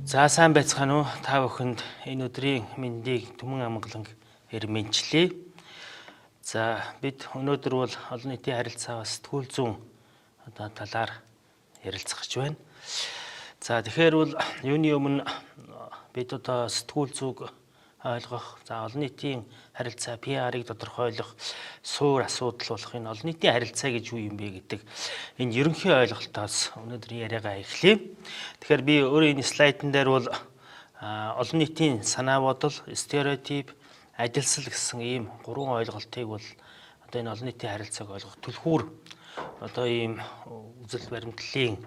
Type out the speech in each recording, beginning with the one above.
За, сайн байцгаана уу? Та бүхэнд энэ өдрийн мэндийг Түмэн амгалан эрмэнчлээ. За, бид өнөөдөр бол олон нийтийн харилцаа ба сэтгүүл зүйн одоо талаар ярилцах гэж байна. За, тэгэхээр бол юуны өмнө бид одоо сэтгүүл зүйг ойлгох, за, олон нийтийн харилцаа PR-ыг тодорхойлох суур асуудал болох энэ олон нийтийн харилцаа гэж юу юм бэ гэдэг энэ ерөнхий ойлголтоос өнөөдрийн яриагаа эхлэе. Тэгэхээр би өөрөө энэ слайдн дээр бол олон нийтийн санаа бодол, стереотип, адилсал гэсэн ийм гурван ойлголтыг бол одоо энэ олон нийтийн харилцааг ойлгох түлхүүр одоо ийм үзэл баримтлалын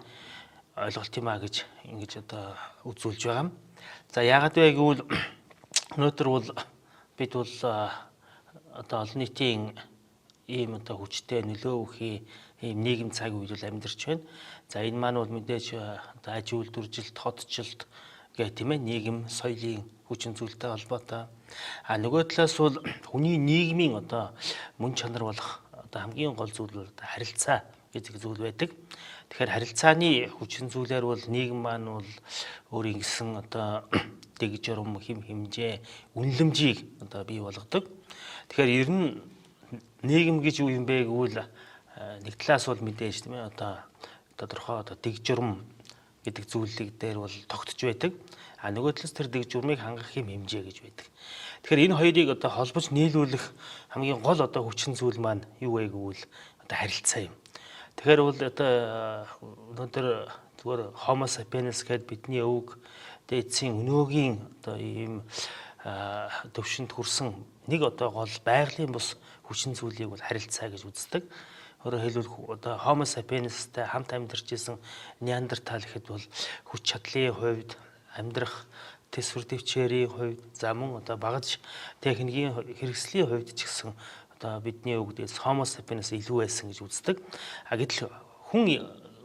ойлголт юм а гэж ингэж одоо үзүүлж байгаа юм. За, яагаад вэ гэвэл өнөөдөр бол бид бол одоо олон нийтийн ийм одоо хүчтэй нөлөө өгөхийн ийм нийгэм цаг үед бол амьдарч байна. За, энэ маань бол мэдээж одоо аж үйлдвэржилт, хотчлолт гэх, тийм ээ, нийгэм соёлын хүчин зүйлтэй холбоотой. А нөгөө талаас бол хүний нийгмийн одоо мөн чанар болох одоо хамгийн гол зүйл бол одоо харилцаа гэдэг зүйл байдаг. Тэгэхээр харилцааны хүчин зүйлээр бол нийгэм маань бол өөрийн гэсэн одоо дэг журам, хэм хэмжээ, үнэлэмжийг одоо бий болгодог. Тэгэхээр ер нь нийгэм гэж юу юм бэ гэвэл нэг талаас бол мэдээж, тийм ээ, одоо тодорхой одоо дэг журам гэдэг зүйлийг дээр бол тогтож байдаг. А нөгөө талаас тэр дэг журмыг хангах хэм хэмжээ гэж байдаг. Тэгэхээр энэ хоёрыг одоо холбож нийлүүлэх хамгийн гол одоо хүчин зүйл маань юу вэ гэвэл одоо харилцаа юм. Тэгэхээр бол одоо өнөөдөр зүгээр Homo sapiens гэдээ бидний өвөг дээдсийн өнөөгийн одоо ийм төвшөнд хүрсэн нэг одоо гол байгалийн бус хүчин зүйлийг бол харилцаа гэж үздэг. Өөрөөр хэлбэл, одоо Homo sapiens-тай хамт амьдарч исэн Неандертал гэхэд бол хүч чадлын хувьд, амьдрах тэсвэр тэвчээрийн хувьд, за, мөн одоо багаж техникийн хэрэгслийн хувьд ч гэсэн одоо бидний өвөг дээдс Homo sapiens илүү байсан гэж үздэг. А гэтэл хүн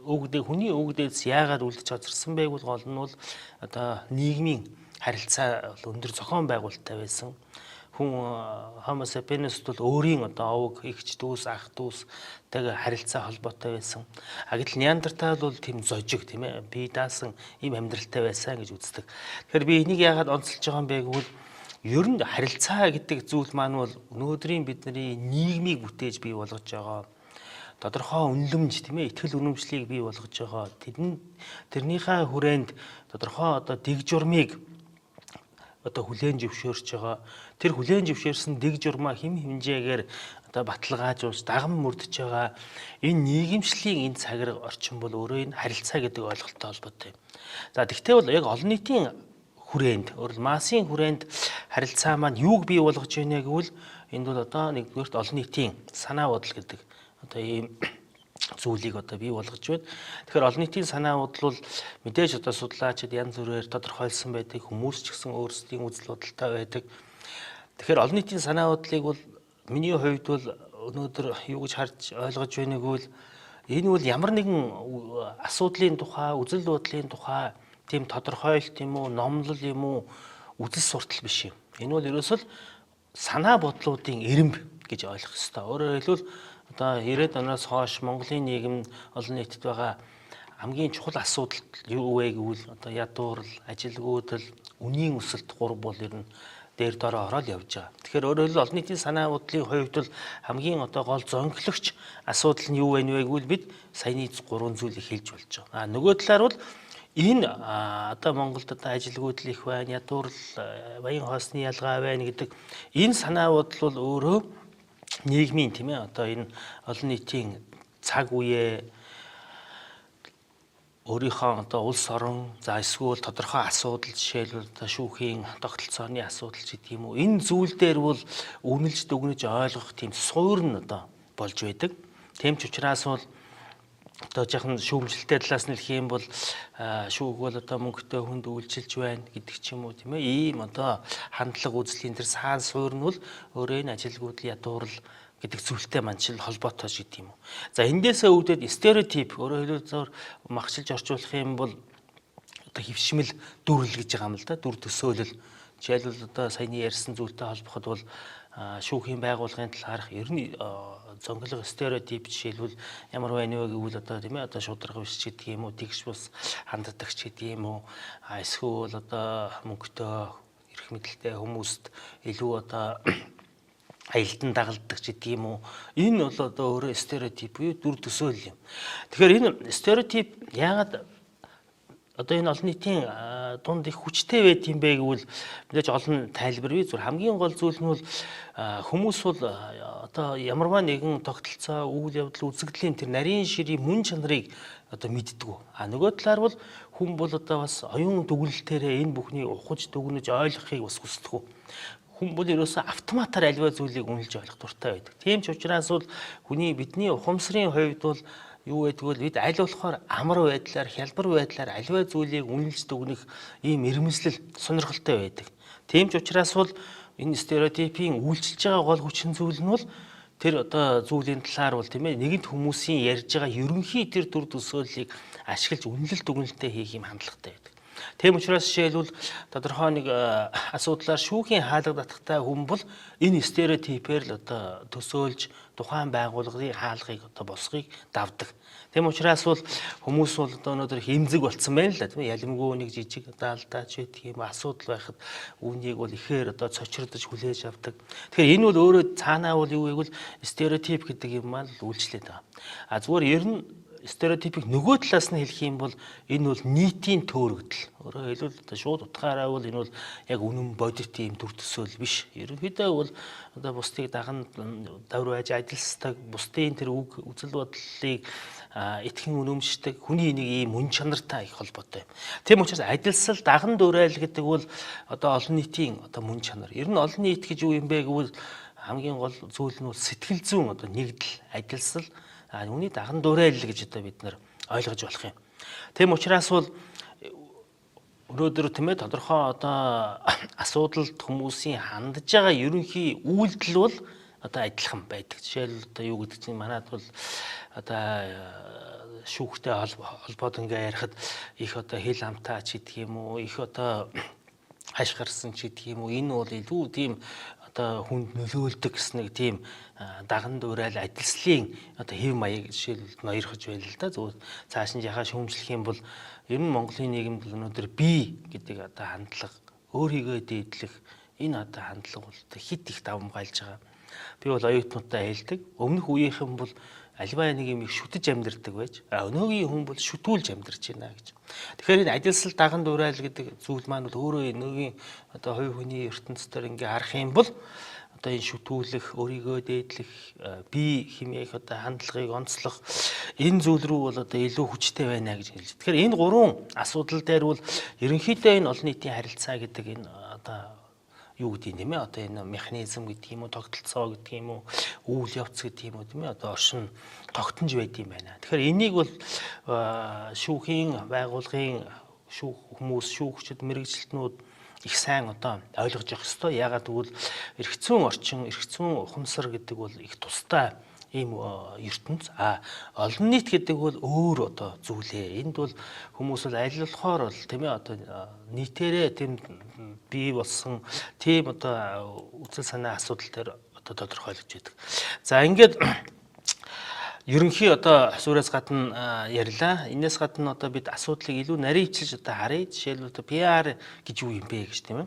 өвөг дээ хүний өвөг дээдс яагаад үлдэж хоцорсон бэ гэвэл гол нь бол одоо нийгмийн харилцаа бол өндөр зохион байгуулалттай байсан. Хүн Homo sapiens бол өөрийн одоо овог, эгч дүүс, ах дүүстэйгээ харилцаа холбоотой байсан. А гэтэл Неандертал бол тийм зожиг, тийм ээ, бие даасан ийм амьдралтай байсан гэж үздэг. Тэгэхээр би энийг яагаад онцолж байгаа юм бэ гэвэл ер нь харилцаа гэдэг зүйл маань бол өнөөдрийн бидний нийгмийг бүтээж бий болгож байгаа тодорхой үнэлэмж, тийм ээ, итгэл үнэмшлийг бий болгож байгаа. Тэрнийхээ хүрээнд тодорхой одоо дэг журмыг одоо хүлээн зөвшөөрч байгаа. Тэр хүлээн зөвшөөрсөн дэг журмаа хэм хэмжээгээр одоо баталгаажуулж даган мөрдөж байгаа энэ нийгэмшлийн энэ цагираг орчин бол өөрөө энэ харилцаа гэдэг ойлголттой холбоотой юм. За, тэгвэл бол яг олон нийтийн хүрээнд, өөрөлд массын хүрээнд харилцаа маань юуг бий болгож байна гэвэл энд бол одоо нэгдүгээрт олон нийтийн санаа бодол гэдэг одоо ийм зүйлийг одоо бий болгож байна. Тэгэхээр олон нийтийн санаа бодол бол мэдээж одоо судлаачид янз бүрээр тодорхойлсон байдаг, хүмүүс ч гэсэн өөрсдийн үзэл бодолтой байдаг. Тэгэхээр олон нийтийн санаа бодлыг бол миний хувьд бол өнөөдөр юу гэж харж ойлгож байна гэвэл энэ бол ямар нэгэн асуудлын тухай, үзэл бодлын тухай тийм тодорхойлолт юм уу, номлол юм уу, үзэл суртал биш юм. Энэ бол ерөөсөө санаа бодлуудын эрэмб гэж ойлгох ёстой. Өөрөөр хэлбэл, одоо 90-ад оноос хойш Монголын нийгэм, олон нийтэд байгаа хамгийн чухал асуудал юу вэ гэвэл одоо ядуурл, ажилгүйдэл, үнийн өсөлт гурав бол ер нь дээр доороо ороод явж байгаа. Тэгэхээр өөрөөр хэлбэл, олон нийтийн санаа бодлын хувьд бол хамгийн одоо гол зонхлогч асуудал нь юу вэ гэвэл бид саяны гурван зүйлийг хэлж болж байгаа. А нөгөө талаар бол энэ одоо Монголд одоо ажилгүйдэл их байна, ядуурл, баян хоосны ялгаа байна гэдэг энэ санаа бодол бол өөрөө нийгмийн, тийм ээ, одоо энэ олон нийтийн цаг үеэ өөрийнхөө одоо улс орон, за, эсвэл тодорхой асуудал, жишээлбэл одоо шүүхийн тогтолцооны асуудал ч гэдэг юм уу, энэ зүйл дээр бол үнэлж дүгнэж ойлгох тийм суур нь одоо болж байдаг. Тийм ч учраас бол одоо жаахан шүүмжлэлтэй талаас нь хэлэх юм бол шүүх бол одоо мөнгөтэй хүнд үйлчилж байна гэдэг ч юм уу, тийм ээ, ийм одоо хандлага үзлийн тэр саан суур нь бол өөрөө энэ ажилгүйдэл, ядуурл гэдэг зүйлтэй манчил холбоотой ч гэдэг юм уу. За, эндээсээ үүдээд стереотип, өөрөөр хэлбэл зөв махчилж орчуулах юм бол одоо хэвшмэл дүрл гэж байгаа юм л да. Дүр төсөөлөл. Жишээлбэл, одоо саяны ярьсан зүйлтэй холбоход бол шүүхийн байгууллагын талаарх ер нь зөнхлөх стереотип жишээлбэл ямар байна вэ гэвэл одоо тийм одоо шударга биш ч гэдэг юм уу, тэгш бус ханддаг ч гэдэг юм уу, эсвэл одоо мөнгөтэй эрх мэдэлтэй хүмүүст илүү одоо аялдан дагалддаг ч гэдэг юм уу. Энэ бол одоо өөрөө стереотип буюу дүр төсөөлөл юм. Тэгэхээр энэ стереотип яагаад одоо энэ олон нийтийн дунд их хүчтэй байд юм бэ гэвэл мэдээж олон тайлбар бий. Зүгээр хамгийн гол зүйл нь бол хүмүүс бол одоо ямарваа нэгэн тогтолцоо, үйл явдал, үзэгдлийн тэр нарийн ширийн мөн чанарыг одоо мэддэг. А нөгөө талаар бол хүн бол одоо бас оюун дүгнэлтээрээ энэ бүхнийг ухаж дүгнэж ойлгохыг бас хүсдэг. Хүн бол ерөөсөө автоматар альва зүйлийг үнэлж ойлгох дуртай байдаг. Тийм ч учраас бол хүний бидний ухамсарын хувьд бол юу байдаг вэ? Бид аль болохоор амар байдлаар, хялбар байдлаар альва зүйлийг үнэлж дүгнэх ийм ирмэслэл сонирхолтой байдаг. Тийм ч учраас бол энэ стереотипийн үйлчилж байгаа гол хүчин зүйл нь бол тэр одоо зүйлийн талаар бол тийм нэгэнт хүмүүсийн ярьж байгаа ерөнхий тэр дүр төсөөллийг ашиглаж үнэлэл дүгнэлтээ хийх юм хандлагатай байдаг. Тийм учраас жишээлбэл тодорхой нэг асуудлаар шүүхийн хаалга татахтай хүн бол энэ стереотипээр л одоо төсөөлж тухайн байгууллагын хаалгыг одоо босхийг давдаг. Тийм учраас бол хүмүүс бол одоо өнөөдөр их эмзэг болцсон байна л да, тийм ялимгүй нэг жижиг одоо алдаач байдаг юм асуудал байхад үүнийг бол ихээр одоо цочирдож хүлээж авдаг. Тэгэхээр энэ бол өөрөө цаанаа бол юу гэвэл стереотип гэдэг юм маань л үйлчлээд байгаа. А зүгээр ер нь стереотипийг нөгөө талаас нь хэлэх юм бол энэ бол нийтийн төөрөгдөл. Өөрөөр хэлбэл одоо шууд утгаараа бол энэ бол яг үнэн бодит ийм төр төсөөл биш. Ерөнхийдөө бол одоо бусдыг даган давар байж ажилсдаг, бусдын тэр үг үзэл бодлыг итгэн үнэмшдэг хүний нэг ийм мөн чанартай их холбоотой. Тийм учраас ажилсал даган дуурайл гэдэг бол одоо олон нийтийн одоо мөн чанар. Ер нь олон нийт гэж юу юм бэ гэвэл хамгийн гол зүйл нь бол сэтгэл зүйн одоо нэгдэл, ажилсал, үүний даган дуурайл гэж одоо бид нар ойлгож болох юм. Тийм учраас бол өнөөдөр тийм тодорхой одоо асуудалд хүмүүсийн хандж байгаа ерөнхий үйлдэл бол одоо адилхан байдаг. Жишээлбэл одоо юу гэдэг чинь манайд бол одоо шүүхтэй холбоод ингээ ярихад их одоо хил амтаа ч гэдэг юм уу, их одоо хаш гарсан ч гэдэг юм уу, энэ бол илүү тийм одоо хүнд нөлөөлдөг гэсэн нэг тийм даган дуурайл адилслын одоо хэв маяг жишээлбэл ноёрхож байл л да. Зүгээр цааш нь яхаа шүүмжлэх юм бол ер нь Монголын нийгэмд өнөөдөр бие гэдэг одоо хандлага, өөрийгөө дээдлэх энэ одоо хандлага бол хит их давамгайлж байгаа. Би бол оюутнуудтай хэлдэг. Өмнөх үеийнхэн бол альва нэг юм их шүтэж амьдардаг байж, өнөөгийн хүн бол шүтүүлж амьдарч байна гэж. Тэгэхээр энэ ажилсал даган дуурайл гэдэг зүйл маань бол өөрөө өнөөгийн одоо хувь хүний ертөнцийн ингээ харах юм бол одоо энэ шүтүүлэх, өөрийгөө дээдлэх, бие хэмээх одоо хандлагыг онцлох энэ зүйл рүү бол одоо илүү хүчтэй байна гэж хэлж. Тэгэхээр энэ гурван асуудал дээр бол ерөнхийдөө энэ олон нийтийн харилцаа гэдэг энэ одоо юу гэдэг юм тийм одоо энэ механизм гэдэг юм уу, тогтолцоо гэдэг юм уу, үйл явц гэдэг юм уу тийм одоо оршин тогтнож байд юм байна. Тэгэхээр энийг бол шүүхийн байгууллагын шүүх хүмүүс, шүүгчид, мэргэжилтнүүд их сайн одоо ойлгож явах ёстой. Яагаад гэвэл эрх зүйн орчин, эрх зүйн ухамсар гэдэг бол их тустай ийм ертөнц. А олон нийт гэдэг бол өөр одоо зүйлээ. Энд бол хүмүүс бол аль болохоор бол тийм одоо нийтээрээ тийм бий болсон тийм одоо үзэл санаа асуудал дээр одоо тодорхойлогдож байдаг. За ингээд ерөнхий одоо сүрээс гадна ярьлаа. Энээс гадна одоо бид асуудлыг илүү нарийвчилж одоо харъя. Жишээлбэл одоо PR гэж юу юм бэ гэж тийм.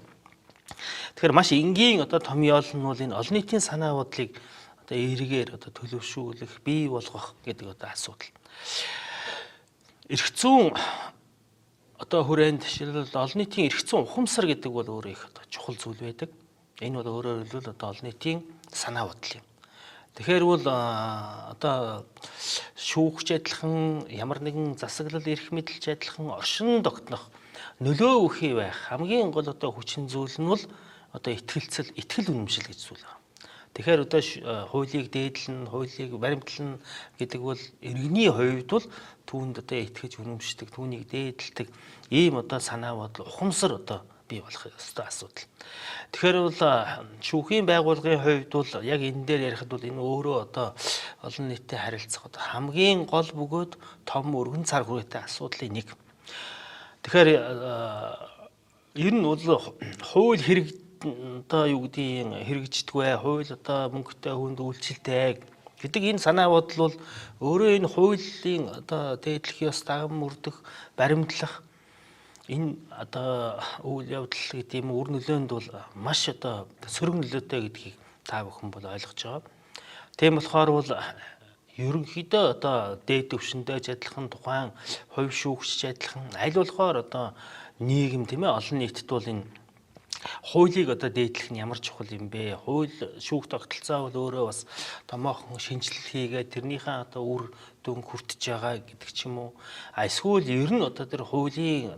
Тэгэхээр маш энгийн одоо томьёол нь бол энэ олон нийтийн санаа бодлыг одоо эргээр одоо төлөвшүүлэх, бий болгох гэдэг одоо асуудал. Эрх зүйн одоо хүрээнд жишээлбэл олон нийтийн эрх зүйн ухамсар гэдэг бол өөрөө их одоо чухал зүйл байдаг. Энэ бол өөрөөр хэлбэл одоо олон нийтийн санаа бодол юм. Тэгэхээр бол одоо шүүгч адилхан, ямар нэгэн засаглал эрх мэдэлч адилхан оршин тогтнох нөлөө өгөхий байх хамгийн гол одоо хүчин зүйл нь бол одоо итгэлцэл, итгэл үнэмшил гэж зүйл байна. Тэгэхээр одоо хуулийг дээдлэн, хуулийг баримтлан гэдэг бол иргэний хувьд бол түүнд одоо итгэж үнэмшдэг, түүнийг дээдэлдэг ийм одоо санаа бодол, ухамсар одоо бий болох ёстой асуудал. Тэгэхээр бол шүүхийн байгууллагын хувьд бол яг энэ дээр ярихад бол энэ өөрөө одоо олон нийттэй харилцах одоо хамгийн гол бөгөөд том өргөн цар хүрээтэй асуудлын нэг. Тэгэхээр ер нь бол хууль хэрэг одоо юу гэдгийг хэрэгждэгвэ, хууль одоо мөнгөтэй хүнд үйлчилдэг гэдэг энэ санаа бодол бол өөрөө энэ хуулийн одоо дээдлэх ёс даган мөрдөх, баримтлах энэ одоо үйл явдал гэдэг юм үр нөлөөнд бол маш одоо сөрөг нөлөөтэй гэдгийг та бүхэн бол ойлгож байгаа. Тийм болохоор бол ерөнхийдөө одоо дээд түвшиндээ ч адилхан, тухайн хувь шүүгч ч адилхан, аль болохоор одоо нийгэм тийм ээ олон нийтэд бол энэ хуулийг одоо дээдлэх нь ямар чухал юм бэ? Хууль шүүх тогтолцоо бол өөрөө бас томоохон шинжилэл хийгээд тэрнийхээ одоо үр дүн хүртэж байгаа гэдэг ч юм уу. А эсвэл ер нь одоо тэр хуулийн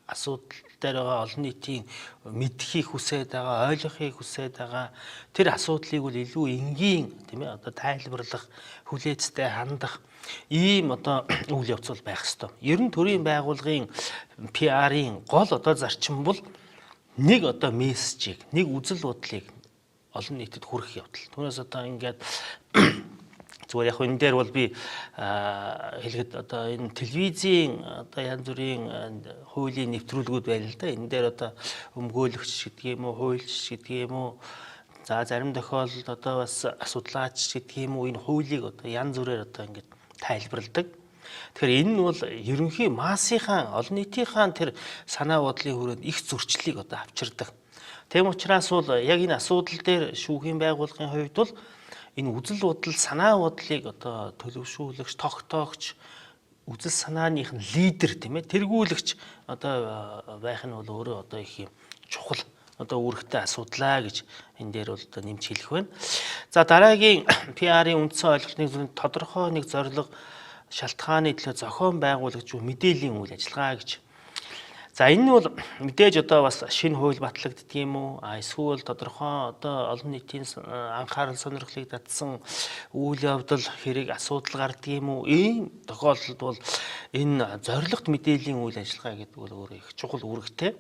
асуудал дээр байгаа олон нийтийн мэдхийг хүсээд байгаа, ойлгохыг хүсээд байгаа тэр асуудлыг бол илүү энгийн тийм ээ одоо тайлбарлах, хүлээцтэй хандах ийм одоо үйл явц бол байх ёстой. Ер нь төрийн байгууллагын PR-ын гол одоо зарчим бол нэг одоо мессежийг, нэг үзэл бодлыг олон нийтэд хүргэх явдал. Түүнээс одоо ингээд зүгээр яг энэ дээр бол би хэлэхэд одоо энэ телевизийн одоо янз бүрийн хуулийн нэвтрүүлгүүд байна л да. Энэ дээр одоо өмгөөлөгч гэдэг юм уу, хуульч гэдэг юм уу, за зарим тохиолдолд одоо бас судлаач гэдэг юм уу, энэ хуулийг одоо янз бүрээр одоо ингээд тайлбарладаг. Тэгэхээр энэ нь бол ерөнхий массынхаа олон нийтийнхаа тэр санаа бодлын хүрээнд их зөрчлийг одоо авчирдаг. Тийм учраас бол яг энэ асуудал дээр шүүхийн байгууллагын хувьд бол энэ үзэл бодол, санаа бодлыг одоо төлөвшүүлэгч, тогтоогч, үзэл санааных нь лидер тийм ээ, тэргүүлэгч одоо байх нь бол өөрөө одоо их юм чухал одоо үүрэгтэй асуудлаа гэж энэ дээр бол одоо нэмж хэлэх байна. За дараагийн PR-ын үндсэн ойлголтын зүйл тодорхой нэг зорилго, шалтгааны төлөө зохион байгуулагч мэдээллийн үйл ажиллагаа гэж. За энэ нь бол мэдээж одоо бас шинэ хууль батлагддаг юм уу? А эсвэл тодорхой одоо олон нийтийн анхаарал сонирхлыг татсан үйл явдал, хэрэг, асуудал гардаг юм уу? Ийм тохиолдолд бол энэ зорилгот мэдээллийн үйл ажиллагаа гэдэг бол өөрөө их чухал үүрэгтэй.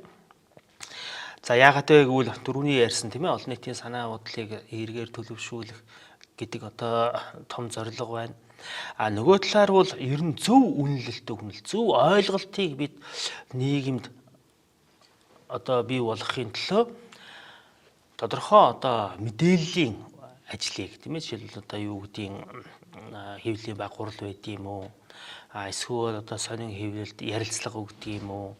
За яагаад вэ гэвэл түрүүний ярьсан тийм ээ олон нийтийн санаа бодлыг эргээр төлөвшүүлэх гэдэг одоо том зорилго байна. А нөгөө талаар бол ер нь зөв үнэлэлт өгнөл, зөв ойлголтыг бид нийгэмд одоо бий болгохын төлөө тодорхой одоо мэдээллийн ажлыг тийм ээ жишээлбэл одоо юу гэдгийг хэвлэлийн баг гурал байд юм уу? А эсвэл одоо сонин хэвлэлд ярилцлага өгдөг юм уу?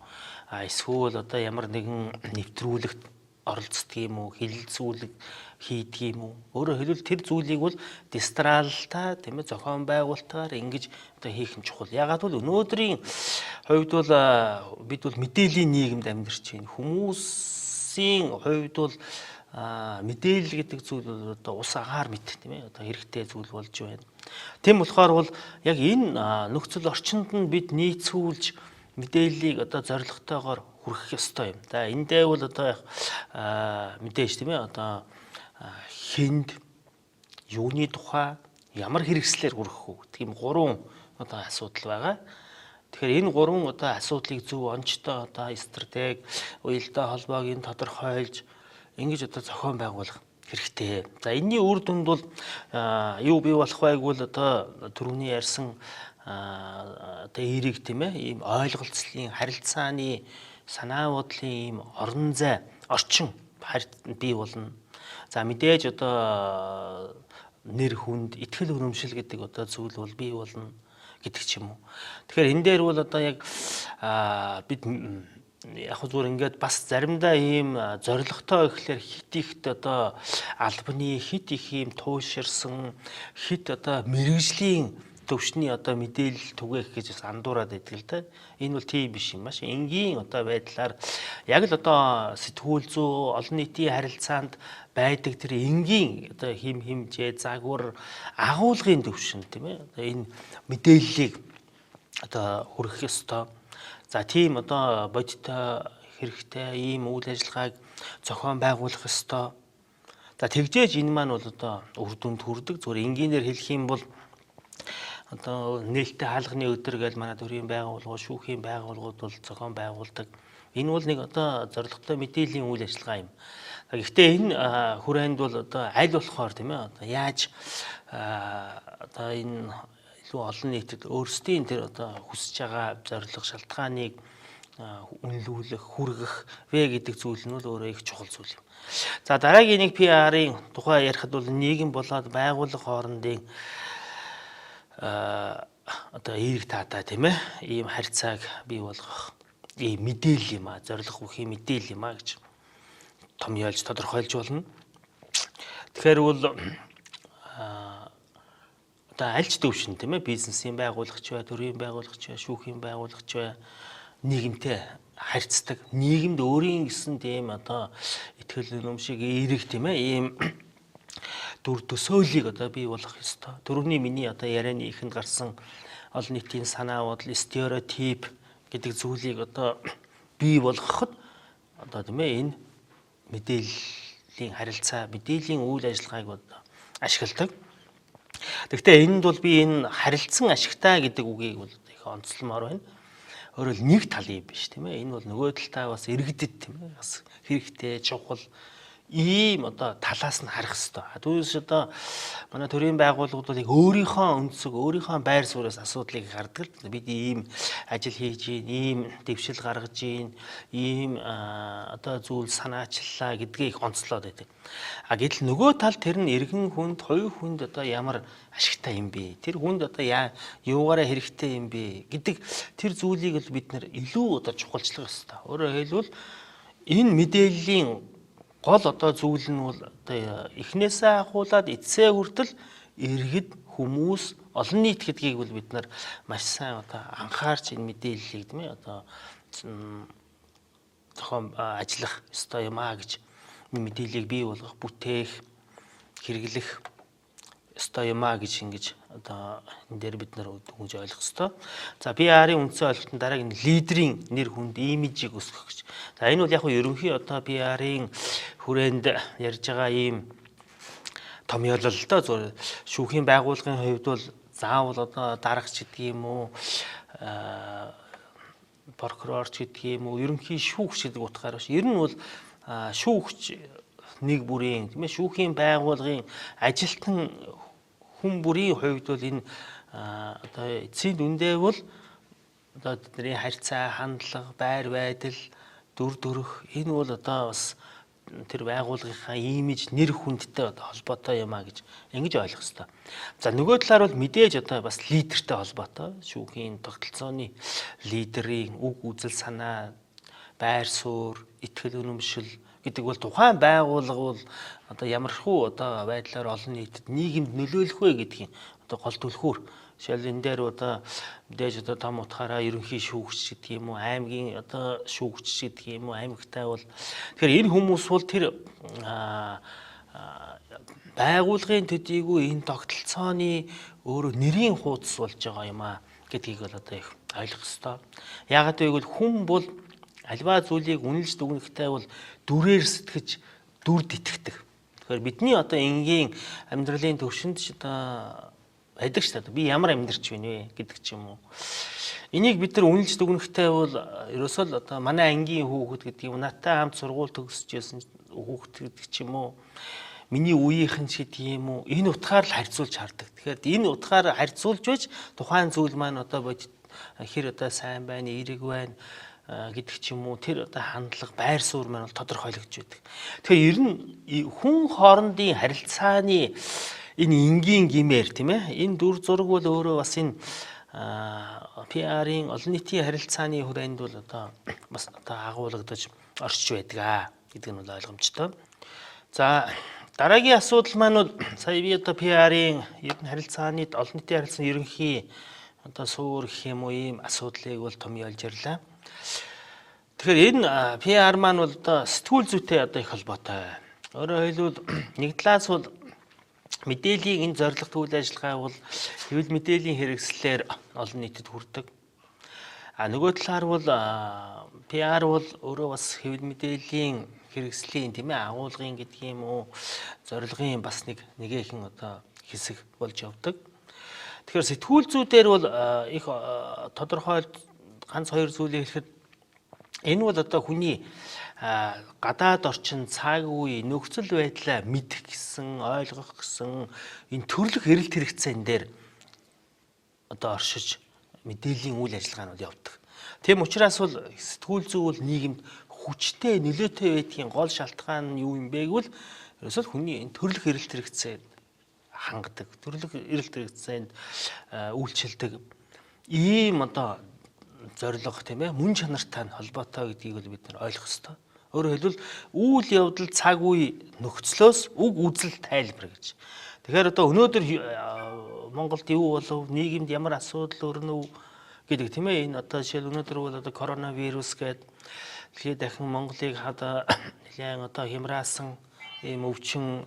А эсвэл одоо ямар нэгэн нэвтрүүлэгт оролцдог юм уу, хэлэлцүүлэг хийдэг юм уу? Өөрөөр хэлбэл тэр зүйлийг бол дистралтай тийм ээ зохион байгуулалтаар ингэж одоо хийх нь чухал. Яагаад гэвэл өнөөдрийн хувьд бол бид бол мэдээллийн нийгэмд амьдарч байна. Хүмүүсийн хувьд бол мэдээлэл гэдэг зүйл бол одоо ус агаар мэт тийм ээ одоо хэрэгтэй зүйл болж байна. Тийм болохоор бол яг энэ нөхцөл орчинд нь бид нийцүүлж мэдээллийг одоо зорилготойгоор хүргэх ёстой юм. За эндээ бол одоо мэдээж тийм ээ одоо хүнд юуны тухай ямар хэрэгслээр хүргэх үү гэх юм гурван одоо асуудал байгаа. Тэгэхээр энэ гурван одоо асуудлыг зөв онцтой одоо стратеги, уялдаа холбоог нь тодорхойлж ингэж одоо зохион байгуулах хэрэгтэй. За энэний үр дүнд бол юу бий болох вэ гэвэл одоо түрүүний ярьсан одоо эерэг тийм ээ ийм ойлголцлын, харилцааны, санаа бодлын ийм орон зай, орчин бий болно. За мэдээж одоо нэр хүнд, итгэл үнэмшил гэдэг одоо зүйл бол бий болно гэдэг ч юм уу. Тэгэхээр энэ дээр бол одоо яг бид яг зүгээр ингээд бас заримдаа ийм зоригтой гэхлээр хит ихт одоо албаны хит их ийм туйлширсан хит одоо мэрэгжлийн төвшний одоо мэдээлэл түгээх гэж бас андуураад байдаг л да. Энэ бол тийм биш юм. Маш энгийн одоо байдлаар яг л одоо сэтгүүл зүй олон нийтийн харилцаанд байдаг тэр энгийн одоо хим хэмжээ, загвар, агуулгын төвшин тийм ээ. Одоо энэ мэдээллийг одоо хүргэх ёстой. За тийм одоо бодиттой хэрэгтэй ийм үйл ажиллагааг зохион байгуулах ёстой. За тэгжээж энэ маань бол одоо үр дүнд хүрдэг. Зүгээр энгийнээр хэлэх юм бол одоо нээлттэй хаалганы өдөр гэж манай төрийн байгууллагууд, шүүхийн байгууллагууд бол зохион байгуулдаг. Энэ бол нэг одоо зорилготой мэдээллийн үйл ажиллагаа юм. Гэхдээ энэ хүрээнд бол одоо аль болохоор тийм ээ одоо яаж одоо энэ илүү олон нийтэд өөрсдийн тэр одоо хүсэж байгаа зорилго, шалтгааныг үнэлүүлэх, хүргэх вэ гэдэг зүйл нь бол өөрөө их чухал зүйл юм. За дараагийн нэг PR-ын тухай ярихад бол нийгэм болоод байгууллага хоорондын одоо эерэг таатай тийм ээ ийм харьцааг бий болгох ийм мэдээлэл юм а, зорилго бүхий мэдээлэл юм а гэж томьёолж тодорхойлж болно. Тэгэхээр бол одоо аль ч төвшин тийм ээ бизнесийн байгуулагч бай, төрийн байгуулагч бай, шүүхийн байгуулагч бай нийгэмтэй харьцдаг. Нийгэмд өөрийн гэсэн тийм одоо итгэл үнэмшиг эерэг тийм ээ ийм дүр төсөөллийг одоо бий болгох ёстой. Төрөний миний одоо ярианы ихэнд гарсан олон нийтийн санаа бодол, стереотип гэдэг зүйлийг одоо бий болгоход одоо тийм ээ энэ мэдээллийн харилцаа, мэдээллийн үйл ажиллагааг одоо ашигладаг. Тэгэхдээ энд бол би энэ харилцан ашигтай гэдэг үгийг бол их онцлмоор байна. Өөрөөр нэг тал юм биш тийм ээ. Энэ бол нөгөө талдаа бас иргэдэд тийм ээ бас хэрэгтэй, чухал ийм одоо талаас нь харах хэрэгтэй. Түүнээс одоо манай төрийн байгууллагууд бол өөрийнхөө өнцөг, өөрийнхөө байр сууриас асуудлыг хардаг л. Бид ийм ажил хийж гин, ийм дэвшил гаргаж гин, ийм одоо зүйл санаачлаа гэдгээ их онцлоод байдаг. А гэтэл нөгөө тал тэр нь иргэн хүнд, хувь хүнд одоо ямар ашигтай юм бэ? Тэр хүнд одоо юугаараа хэрэгтэй юм бэ гэдэг тэр зүйлийг л бид нэр илүү одоо чухалчлах ёстой. Өөрөөр хэлбэл энэ мэдээллийн гол одоо зүйл нь бол одоо эхнээсээ ахуулаад эцсээ хүртэл иргэд хүмүүс олон нийт гэдгийг бол бид нар маш сайн одоо анхаарч энэ мэдээллийг тийм ээ одоо зохион ажиллах ёстой юм а гэж мэдээллийг бий болгох, бүтээх, хэрэглэх ёстой юм а гэж ингэж одоо энэ дээр бид нар дүгнж ойлгох ёстой. За PR-ын үндсэн ойлголтын дараагийн лидерийн нэр хүнд имижийг өсгөх гэж. За энэ бол яг нь ерөнхий одоо PR-ын хүрээнд ярьж байгаа ийм томьёолол л доо. Зөв шүүхийн байгууллагын хувьд бол заавал одоо дарагч гэдэг юм уу, прокурорч гэдэг юм уу, ерөнхий шүүгч гэдэг утгаар биш. Ер нь бол шүүгч нэг бүрийн тийм ээ шүүхийн байгууллагын ажилтан хүн бүрийн хувьд бол энэ одоо эцсийн дүндээ бол одоо тэдний харьцаа, хандлага, байр байдал, дүр төрх энэ бол одоо бас тэр байгууллагынхаа имиж, нэр хүндтэй одоо холбоотой юм а гэж ингэж ойлгох ёстой. За нөгөө талаар бол мэдээж одоо бас лидертэй холбоотой. Шүүхийн тогтолцооны лидерийн үг үзэл санаа, байр суурь, итгэл үнэмшил гэдэг бол тухайн байгууллага бол одоо ямархуу одоо байдлаар олон нийтэд нийгэмд нөлөөлөх вэ гэдгийн одоо гол түлхүүр. Жишээл энэ дээр одоо мэдээж одоо том утгаараа ерөнхий шүүгч гэдэг юм уу, аймгийн одоо шүүгч гэдэг юм уу, аймагтай бол тэгэхээр энэ хүмүүс бол тэр байгууллагын төдийгүй энэ тогтолцооны өөрөө нэрийн хуудас болж байгаа юм а гэдгийг бол одоо их ойлгох ёстой. Яагаад гэвэл хүн бол альва зүйлийг үнэлж дүгнэхтэй бол дүрээр сэтгэж дүрд итгэдэг. Тэгэхээр бидний одоо энгийн амьдралын төвшөнд ч одоо байдаг шүү дээ. Би ямар амьдарч байна вэ гэдэг ч юм уу. Энийг бид нар үнэлж дүгнэхтэй бол ерөөсөө л одоо манай ангийн хүүхэд гэдэг юм, надтай хамт сургууль төгсөж байсан хүүхэд гэдэг ч юм уу, миний үеийнхэн ч гэдэг юм уу, энэ утгаар л харьцуулж хардаг. Тэгэхээр энэ утгаар харьцуулж байж тухайн зүйл маань одоо бодит хэр одоо сайн байна, эерэг байна гэдэг ч юм уу, тэр одоо хандлага, байр суурь маань бол тодорхойлогдож байдаг. Тэгэхээр ер нь хүн хоорондын харилцааны энэ энгийн гимээр тийм ээ энэ дүр зураг бол өөрөө бас энэ PR-ын олон нийтийн харилцааны хүрээнд бол одоо бас одоо агуулгадаж орчиж байдаг гэдэг нь бол ойлгомжтой. За дараагийн асуудал маань бол сая би одоо PR-ын ер нь харилцааны олон нийтийн харилцааны ерөнхий одоо суур гэх юм уу ийм асуудлыг бол томьёолж ярьлаа. Тэгэхээр энэ PR маань бол одоо сэтгүүл зүйтэй одоо их холбоотой. Өөрөөр хэлбэл нэг талаас бол мэдээллийн энэ зорилгот үйл ажиллагаа бол хэвлэл мэдээллийн хэрэгслээр олон нийтэд хүрдэг. А нөгөө талаар бол PR бол өөрөө бас хэвлэл мэдээллийн хэрэгслийн тийм ээ агуулгын гэдэг юм уу зорилгын бас нэг нэгэхэн одоо хэсэг болж явдаг. Тэгэхээр сэтгүүл зүй дээр бол их тодорхой ганц хоёр зүйлийг хэлэхэд энэ бол одоо хүний гадаад орчин, цаг үе, нөхцөл байдлаа мэдэх гэсэн, ойлгох гэсэн энэ төрлөх эрэлт хэрэгцээн дээр одоо оршиж мэдээллийн үйл ажиллагаа нь бол явдаг. Тийм учраас бол сэтгүүл зүй бол нийгэмд хүчтэй нөлөөтэй байдгийн гол шалтгаан нь юу юм бэ гэвэл ерөөсөө хүний энэ төрлөх эрэлт хэрэгцээнд хангадаг, төрлөх эрэлт хэрэгцээнд үйлчилдэг ийм одоо зорилго, тийм ээ, мөн чанартай нь холбоотой гэдгийг бол бид нар ойлгох ёстой. Өөрөөр хэлбэл үйл явдал цаг үе нөхцлөөс үг үзэл тайлбар гэж. Тэгэхээр одоо өнөөдөр Монголд юу болов, нийгэмд ямар асуудал өрнөв гэдэг, тийм ээ, энэ одоо жишээл өнөөдөр бол одоо коронавирус гэдэг дэлхийд дахин Монголыг хада нэлээд одоо хямраасан ийм өвчин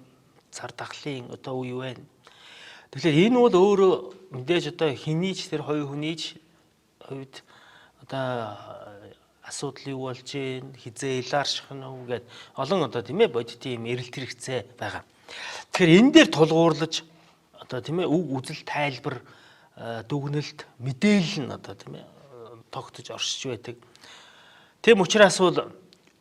цар тахлын одоо үе байна. Тэгэхээр энэ бол өөрөө мэдээж одоо хэний ч тэр хувь хүний ч хувьд одоо асуудал юу болж гин, хизээ илаарших нь үү гэд олон одоо, тийм ээ, бодит ийм эрэлт хэрэгцээ байгаа. Тэгэхээр энэ дээр тулгуурлаж одоо, тийм ээ, үг үзэл тайлбар дүгнэлт мэдээлэл нь одоо, тийм ээ, тогтож оршиж байдаг. Тийм учраас бол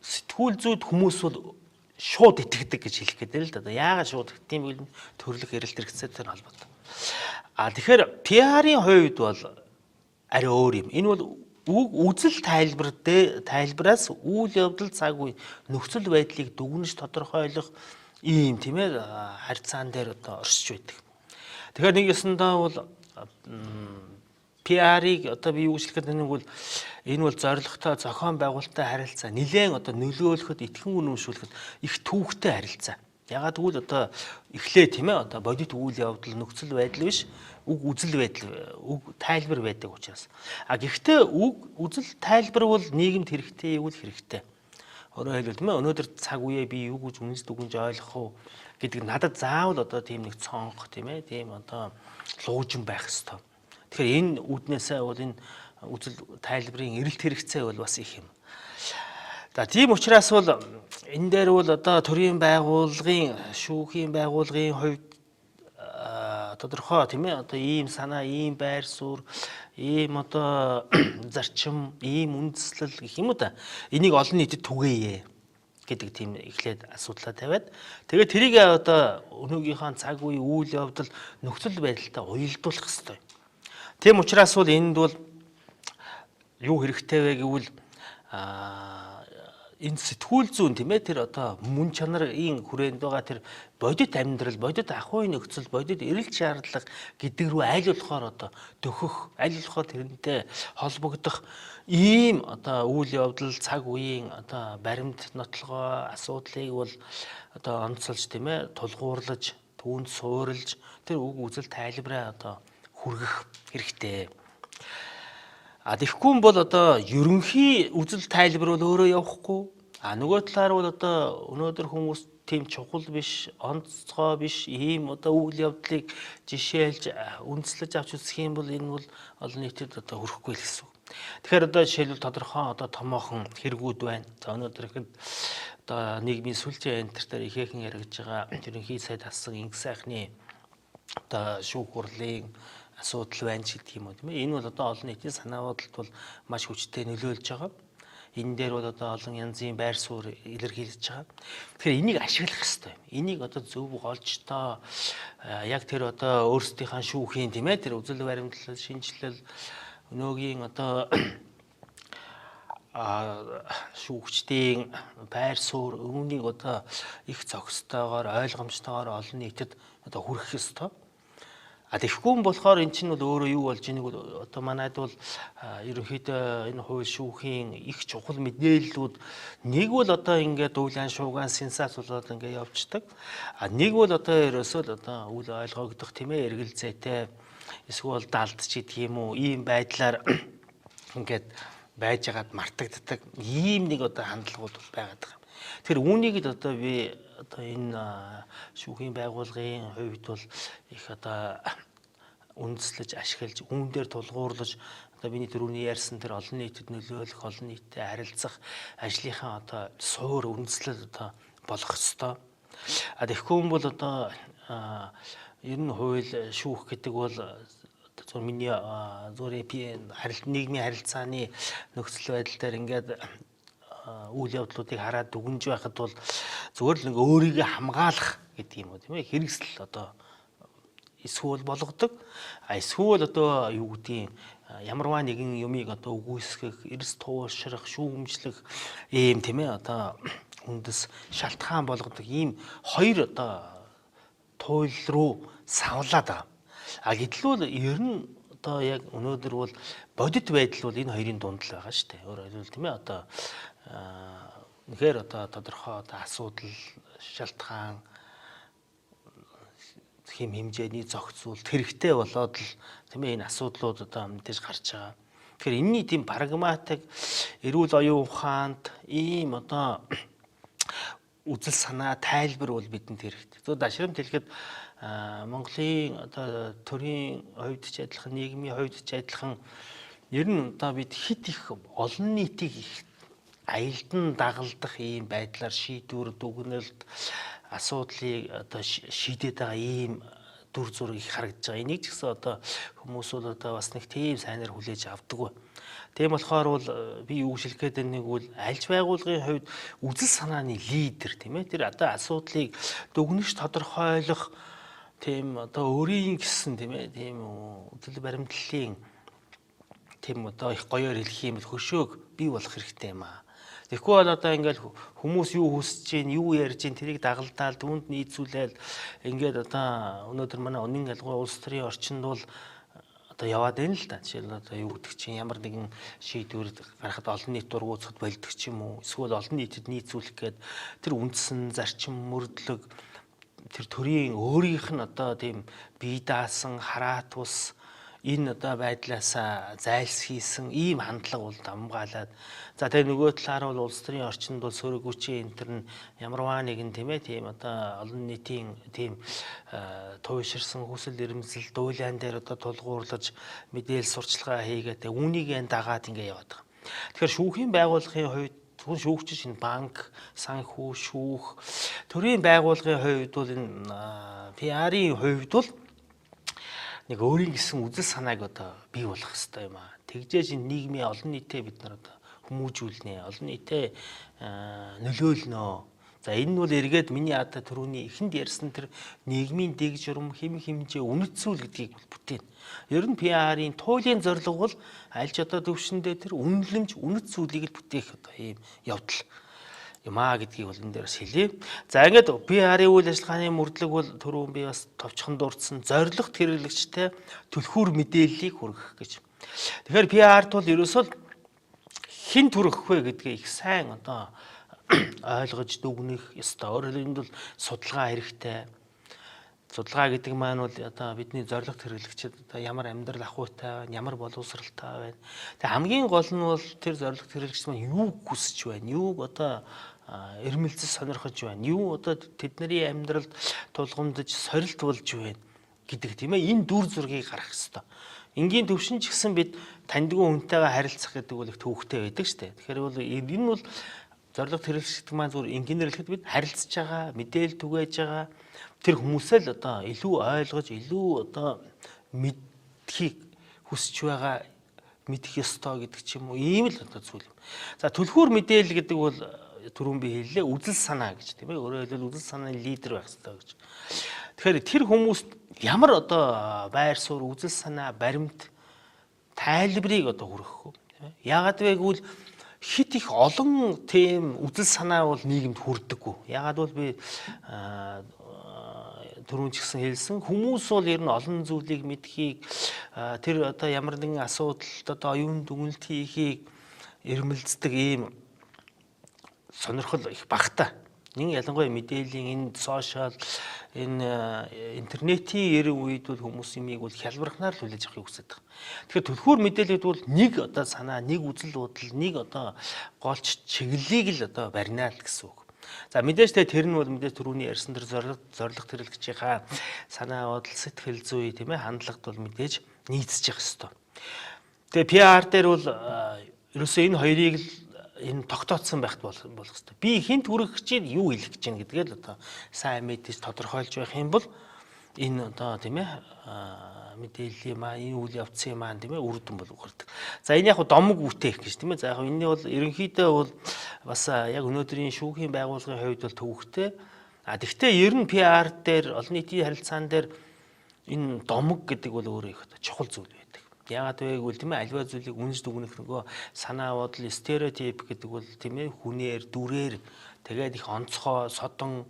сэтгүүл зүйд хүмүүс бол шууд итгэдэг гэж хэлэх гээд л да. Одоо яагаад шууд итгэдэг юм бэ? Төрлөх эрэлт хэрэгцээтэй холбоотой. А тэгэхээр PR-ын хувьд бол арай өөр юм. Энэ бол үг үзэл тайлбар дээр тайлбараас үйл явдал цаг үе нөхцөл байдлыг дүгнэж тодорхойлох ийм, тийм ээ, харьцаан дээр одоо оршиж байдаг. Тэгэхээр нэг ёсондоо бол PR-ыг одоо би юу гэж хэлэх гэдэг нэг бол энэ бол зорилготой зохион байгуулалттай харилцаа, нилээн одоо нөлөөлөхөд, итгэн үнэмшүүлэхэд их түүхтэй харилцаа. Ягаад гэвэл одоо эхлээ, тийм ээ, одоо бодит үйл явдал нөхцөл байдал биш, үг үзэл байдал, үг тайлбар байдаг учраас. А гэхдээ үг үзэл тайлбар бол нийгэмд хэрэгтэй юу л хэрэгтэй. Өөрөөр хэлбэл, тийм ээ, өнөөдөр цаг үеэ би юу гэж үнэнч дүгнж ойлгох уу гэдэг надад заавал одоо тийм нэг цонх, тийм ээ, тийм одоо луужин байх ёстой. Тэгэхээр энэ үүднээсээ бол энэ үзэл тайлбарын эрэлт хэрэгцээ бол бас их юм. За, тийм учраас бол энэ дээр бол одоо төрийн байгууллагын, шүүхийн байгууллагын хувьд тодорхой, тийм ээ, одоо ийм санаа, ийм байр суурь, ийм одоо зарчим, ийм үндэслэл гэх юм уу та. Энийг олон нийтэд түгээе гэдэг тийм эхлээд асуудлаа тавиад, тэгээд тэрийг одоо өнөөгийнхөө цаг үе үйл явдал нөхцөл байдалтай уялдуулах хэрэгтэй. Тийм учраас бол энд бол юу хэрэгтэй вэ гэвэл энэ сэтгүүл зүйн, тийм ээ, тэр одоо мөн чанарын хүрээнд байгаа тэр бодит амьдрал, бодит ахуйн нөхцөл, бодит эрэлт шаардлага гэдэг рүү аль болохоор одоо дөхөх, аль болохоор тэрнтэй холбогдох ийм одоо үйл явдал цаг үеийн одоо баримт нотлогоо асуудлыг бол одоо онцолж, тийм ээ, тулгуурлаж, түүнд суурилж тэр үг үзэл тайлбараа одоо хүргэх хэрэгтэй. А тэгэхгүй бол одоо ерөнхий үзэл тайлбар бол өөрөө явахгүй. А нөгөө талаар бол одоо өнөөдөр хүмүүс тийм чухал биш, онцгой биш ийм одоо үйл явдлыг жишээлж үндэслэж авч үзэх юм бол энэ бол олон нийтэд одоо хүрэхгүй л гэсэн үг. Тэгэхээр одоо жишээлбэл тодорхой одоо томоохон хэрэгүүд байна. За, өнөөдөр ихэд одоо нийгмийн сүлжээ энэ төр дээр ихээхэн яригдж байгаа ерөнхий сайд хассан инг сайхны одоо шүүх хурлын асуудал байна ч гэдэг юм уу, тийм ээ. Энэ бол одоо олон нийтийн санаа бодолд бол маш хүчтэй нөлөөлж байгаа. Энэ дээр бол одоо олон янзын байр суурь илэрхийлж байгаа. Тэгэхээр энийг ашиглах хэрэгтэй. Энийг одоо зөв голжтоо яг тэр одоо өөрсдийнхээ шүүхийн, тийм ээ, тэр үзэл баримтлал, шинжилэл, өнөөгийн одоо шүүгчдийн байр суурь үүнийг одоо их зохистойгоор, ойлгомжтойгоор олон нийтэд одоо хүргэх ёстой. А тэгэхгүй болохоор эн чинь бол өөрөө юу болж ийнэг бол одоо манайд бол ерөнхийдөө энэ хууль шүүхийн их чухал мэдээллүүд нэг бол одоо ингээд үүлэн шуугаан сенсац болоод ингээд явцдаг. А нэг бол одоо ерөөсөө л одоо үл ойлгогдох, тийм ээ, эргэлзээтэй эсвэл далд ч гэдэг юм уу, ийм байдлаар ингээд байжгаад мартагддаг ийм нэг одоо хандлагууд байгаад байгаа юм. Тэгэхээр үүнийг л одоо би одоо энэ шүүхийн байгууллагын хувьд бол их одоо үндэслэж ашиглаж, үүн дээр тулгуурлаж одоо миний түрүүний ярьсан тэр олон нийтэд нөлөөлөх, олон нийттэй харилцах ажлынхаа одоо суур үндэслэл одоо болох ёстой. А тэгэхгүй юм бол одоо ер нь хууль шүүх гэдэг бол зөв миний зүгээр харилт нийгмийн харилцааны нөхцөл байдал дээр ингээд үйл явдлуудыг хараад дүгнж байхад бол зүгээр л нэг өөрийгөө хамгаалах гэдэг юм уу, тийм ээ, хэрэгсэл одоо эсвэл болгодог. А эсвэл одоо юу гэдгийг ямарваа нэгэн юмыг одоо үгүйсгэх, эрс туушрах, шүүмжлэх ийм тийм одоо үндэс шалтгаан болгодог ийм хоёр одоо туйл руу савлаад байгаа. А гэтэл бол ер нь одоо яг өнөөдөр бол бодит байдал бол энэ хоёрын дунд л байгаа шүү дээ. Өөрөөр хэлбэл тийм одоо үнэхээр одоо тодорхой одоо асуудал, шалтгаан хэм хэмжээний зохицуулт хэрэгтэй болоод л тийм энэ асуудлууд одоо мэдээж гарч байгаа. Тэгэхээр энэний тийм прагматик, эрүүл оюун ухаанд ийм одоо үзэл санаа, тайлбар бол бидэнд хэрэгтэй. Зөв дашрамт хэлэхэд Монголын одоо төрийн хувьд ч адилхан, нийгмийн хувьд ч адилхан ер нь одоо бид хит их олон нийтийг их аялдан дагалдах ийм байдлаар шийдвэр дүгнэлт асуудлыг одоо шийдээд байгаа ийм дүр зураг их харагдаж байгаа. Энийг ч гэсэн одоо хүмүүс бол одоо бас нэг тийм сайнаар хүлээж авдаггүй. Тийм болохоор бол би юу шилэх гээд нэг бол альж байгууллагын хувьд үзэл санааны лидер тийм тэр одоо асуудлыг дүгнэж тодорхойлох тийм одоо өөрийн гэсэн тийм тийм үзэл баримтлалын тийм одоо их гоёор хэлэх юм бол хөшөөг бий болох хэрэгтэй юм аа. Тэгэхгүй бол одоо ингээл хүмүүс юу хүсэж чинь, юу ярьж чинь тэрийг дагалдаал, түүнд нийцүүлээл ингээд одоо өнөөдөр манай үнэн ялгуу улс төрийн орчинд бол одоо яваад байна л да. Жишээл одоо юу гэдэг чинь ямар нэгэн шийдвэр гаргахад олон нийт дургуутсад болдог ч юм уу. Эсвэл олон нийтэд нийцүүлэх гээд тэр үндсэн зарчим мөрдлөг тэр төрийн өөрийнх нь одоо тийм бие даасан хараат ус энэ одоо байдлаасаа зайлсхийсэн ийм хандлага бол давмгаалаад за тэгээ нөгөө талаар бол улс төрийн орчинд бол сөрөг хүчийн энэ төр нь ямарваа нэгэн тийм тийм одоо олон нийтийн тийм туйширсан хүсэл эрмэлзэл дуйлаан дээр одоо тулгуурлаж мэдээлэл сурчлагаа хийгээд үүнийг дагаад ингэ яваад байгаа. Тэгэхээр шүүхийн байгууллагын хувьд зөвхөн шүүгч шинэ банк, санхүү, шүүх төрийн байгууллагын хувьд бол энэ PR-ийн хувьд бол нэг өөрийн гэсэн үзэл санааг одоо бий болгох хэрэгтэй юм аа. Тэгжээж энэ нийгмийн олон нийтээ бид нар одоо хүмүүжүүлнэ, олон нийтээ нөлөөлнө. За энэ нь бол эргээд миний одоо түрүүний эхэнд ярьсан тэр нийгмийн дэг журам, хэм хэмжээ, үнэт зүйл гэдгийг бол бүтээн. Ер нь PR-ийн туйлын зорилго бол аль ч одоо төвшөндөө тэр үнэлэмж, үнэт зүйлийг л бүтээх одоо ийм явдал юм аа гэдгийг бол энэ дээр бас хэлье. За ингээд PR-ийн үйл ажиллагааны мөрдлөг бол түрүүн би бас товчхон дурдсан зорилгот хэрэглэгчтэй түлхүүр мэдээллийг хүргэх гэж. Тэгэхээр PR-т бол ерөөсөө хэн төрөх вэ гэдгээ их сайн одоо ойлгож дүгнэх ёстой. Өөрөөр хэлбэл энд бол судалгаа хэрэгтэй. Судалгаа гэдэг маань бол одоо бидний зорилгот хэрэглэгчид одоо ямар амьдрал ахуйтай байна, ямар боловсралтай байна. Тэгээ хамгийн гол нь бол тэр зорилгот хэрэглэгч маань юуг хүсэж байна, юуг одоо эрмэлзэл сонирхож байна, юу одоо тэдний амьдралд тулгамдж сорилт болж байна гэдэг тийм энэ дүр зургийг гаргах ёстой. Энгийн төвшин ч гэсэн бид таньдгүй хүнтэйгээ харилцах гэдэг бол их төвөгтэй байдаг шүү дээ. Тэгэхээр бол энэ нь бол зорилгот хэрэглэгч гэдэг маань зүгээр энгийнээр хэлэхэд бид харилцаж байгаа, мэдээлэл түгээж байгаа тэр хүмүүсээ л одоо илүү ойлгож, илүү одоо мэдхийг хүсэж байгаа, мэдэх ёстой гэдэг ч юм уу ийм л одоо зүйл юм. За түлхүүр мэдээлэл гэдэг бол түрүүн би хэллээ үзэл санаа гэж тийм өөрөөр хэлбэл үзэл санааны лидер байх ёстой гэж. Тэгэхээр тэр хүмүүст ямар одоо байр суурь, үзэл санаа, баримт, тайлбарыг одоо хүргэх вэ? Тийм. Яагаад вэ гэвэл хит их олон тийм үзэл санаа бол нийгэмд хүрдэггүй. Яагаад бол би түрүүн ч гэсэн хэлсэн хүмүүс бол ер нь олон зүйлийг мэдхийг тэр одоо ямар нэгэн асуудалд одоо оюун дүгнэлт хийхийг эрмэлздэг ийм сонирхол их багатай. Нэг ялангуяа мэдээллийн энэ сошиал энэ интернетийн эрен үед бол хүмүүс юмыг бол хялбархнаар л хүлээж авахыг хүсэж байгаа. Тэгэхээр түлхүүр мэдээлэл гэдэг бол нэг одоо санаа, нэг үзэл бодол, нэг одоо голч чиглэлийг л одоо барина л гэсэн үг. За мэдээж тэр нь бол мэдээж түрүүний ярьсан тэр зорилго хэрэглэгчийнхаа санаа бодол, сэтгэл зүй тийм хандлагад бол мэдээж нийцэж явах ёстой. Тэгээ PR дээр бол ерөөсөө энэ хоёрыг л энэ тогтооцсон байхад болох ёстой. Би хинт хүргэх гэж байна, юу хэлэх гэж байна гэдгээ л одоо сайн мэдээж тодорхойлж байх юм бол энэ одоо тийм мэдээллийн маань энэ үйл явцын маань тийм үр дүн бол гардаг. За энэ яг домог бүтээх гэж тийм. За яг энэний бол ерөнхийдөө бол бас яг өнөөдрийн шүүхийн байгууллагын хувьд бол төвөгтэй. А тэгвэл ер нь PR дээр олон нийтийн харилцаан дээр энэ домог гэдэг бол өөрөө их чухал зүйл байдаг. Яагаад вэ гэвэл тийм ээ альва зүйлийг үнж дүгнэх нөгөө санаа бодол стереотип гэдэг бол тийм ээ хүнээр дүрээр тэгээд их онцгой содон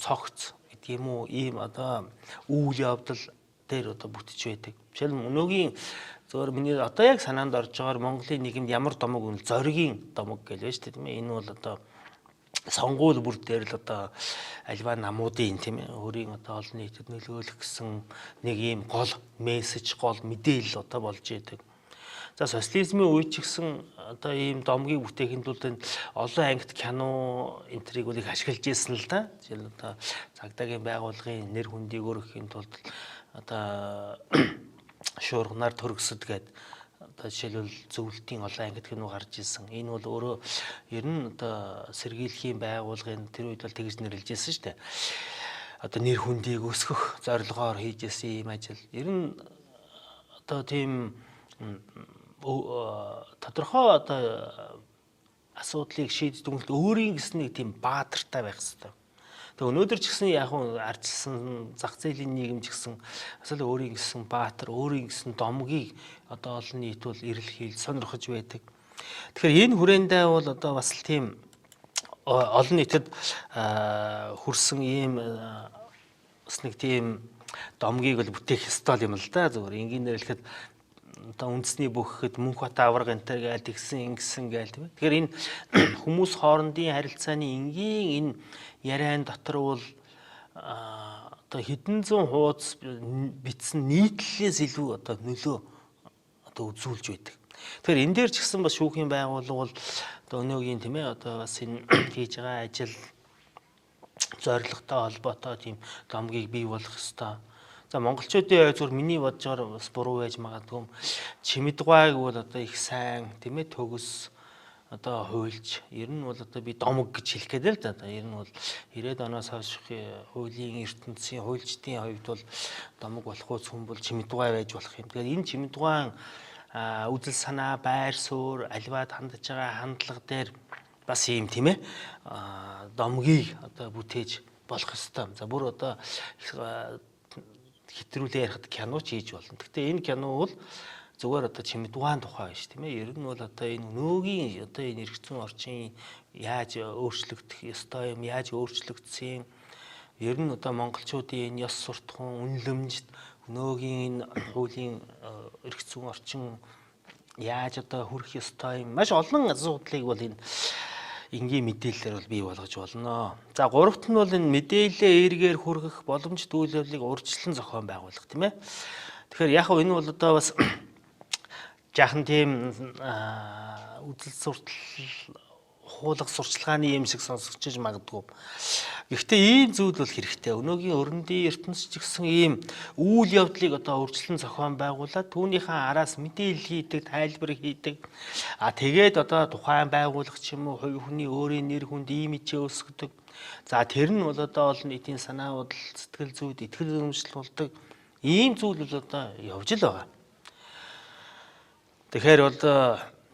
цогц гэдэг юм уу ийм одоо үйл явдал дээр одоо бүтэж байдаг. Жишээлбэл өнөөгийн зөвөр миний одоо яг санаанд орж байгаагаар Монголын нийгэмд ямар домог үнэл зоригийн домог гэж байна шүү дээ тийм ээ. Энэ бол одоо сонгуул бүр дээр л одоо альва намуудын тийм ээ өөрийн одоо олон нийтэд нөлөөлөх гэсэн нэг ийм гол мессеж, гол мэдээлэл одоо болж идэг. За социализмын үед ч гэсэн одоо ийм домгийг бүтээхэд тулд энэ олон ангит кино энтриг бол их ашиглаж ирсэн л да. Жишээл одоо цагдаагийн байгууллагын нэр хүндийг өргөхийн тулд одоо шуурганаар төрөсөд гээд одоо жишээлбэл зөвлөлтийн олон ангид кино гарч ирсэн. Энэ бол өөрөө ер нь одоо сэргийлэхийн байгууллагын тэр үед бол тэгж нэрлэж ирсэн шүү дээ. Одоо нэр хүндийг өсгөх зорилгоор хийж ирсэн ийм ажил. Ер нь одоо тийм тодорхой одоо асуудлыг шийдэж дүнэлт өөрийн гэсэн нэг тийм баатартай байх хэрэгтэй. Тэгээ өнөөдөр ч гэсэн яг нь ардчилсан зах зээлийн нийгэм ч гэсэн бас л өөрийн гэсэн баатар, өөрийн гэсэн домгийг одоо олон нийт бол эрэлхийлж сонирхож байдаг. Тэгэхээр энэ хүрээндээ бол одоо бас л тийм олон нийтэд хүрсэн ийм бас нэг тийм домгийг бол бүтээх ёстой юм л да. Зөвхөн энгийнээр хэлэхэд одоо үндэсний бүх гэхэд Мөнхбат аварга энэ төр гээл тэгсэн ингэсэн гээл тийм. Тэгэхээр энэ хүмүүс хоорондын харилцааны энгийн энэ яриан дотор бол одоо хэдэн зуун хуудас бичсэн нийтлэлээс илүү одоо нөлөө одоо үзүүлж байдаг. Тэгэхээр энэ дээр ч гэсэн бас шүүхийн байгууллага бол одоо өнөөгийн тийм ээ одоо бас энэ хийж байгаа ажил зорилготой холбоотой тийм домгийг бий болгох ёстой. За монголчуудын зүгээр миний бодож байгаа бас буруу байж магадгүй. Чимэдгуайг бол одоо их сайн тийм ээ төгс одоо хуульч ер нь бол одоо би домог гэж хэлэх гээд л да. Ер нь бол 90-ад оноос хойш хуулийн ертөнцийн хуульчдын хувьд бол домог болох үс хүн бол чимэдгуай байж болох юм. Тэгэхээр энэ чимэдгуайн үзэл санаа, байр суурь, аливаад хандж байгаа хандлага дээр бас ийм тийм ээ домгийг одоо бүтээж болох ёстой. За бүр одоо хэтрүүлээ ярихад кино ч хийж болно. Гэхдээ энэ кино бол зүгээр одоо чимэдгуайн тухай биш тийм ээ. Ер нь бол одоо энэ өнөөгийн одоо энэ эрх зүйн орчин яаж өөрчлөгдөх ёстой юм, яаж өөрчлөгдсөн юм. Ер нь одоо монголчуудын энэ ёс суртахуун, үнэлэмжт өнөөгийн энэ хуулийн эрх зүйн орчин яаж одоо хүрэх ёстой юм. Маш олон асуудлыг бол энэ энгийн мэдээллээр бол бий болгож болно. За гуравт нь бол энэ мэдээлэлээ эргээр хүргэх боломж үйл явдлыг урьдчилан зохион байгуулах тийм ээ. Тэгэхээр яг энэ бол одоо бас жаахан тийм үзэл суртал хуулах сурчлагын юм шиг сонсогдож магадгүй. Гэхдээ ийм зүйл бол хэрэгтэй. Өнөөгийн өрөндийн ертөнц ч гэсэн ийм үйл явдлыг одоо урьдчилан зохион байгуулад түүнийхээ араас мэдээлэл хийдэг, тайлбар хийдэг. А тэгээд одоо тухайн байгууллага ч юм уу хувь хүний өөрийн нэр хүнд имижээ өсгөдөг. За тэр нь бол одоо олон нийтийн санаа бодол, сэтгэл зүйд итгэл үнэмшил болдог. Ийм зүйл бол одоо явж л байгаа. Тэгэхээр бол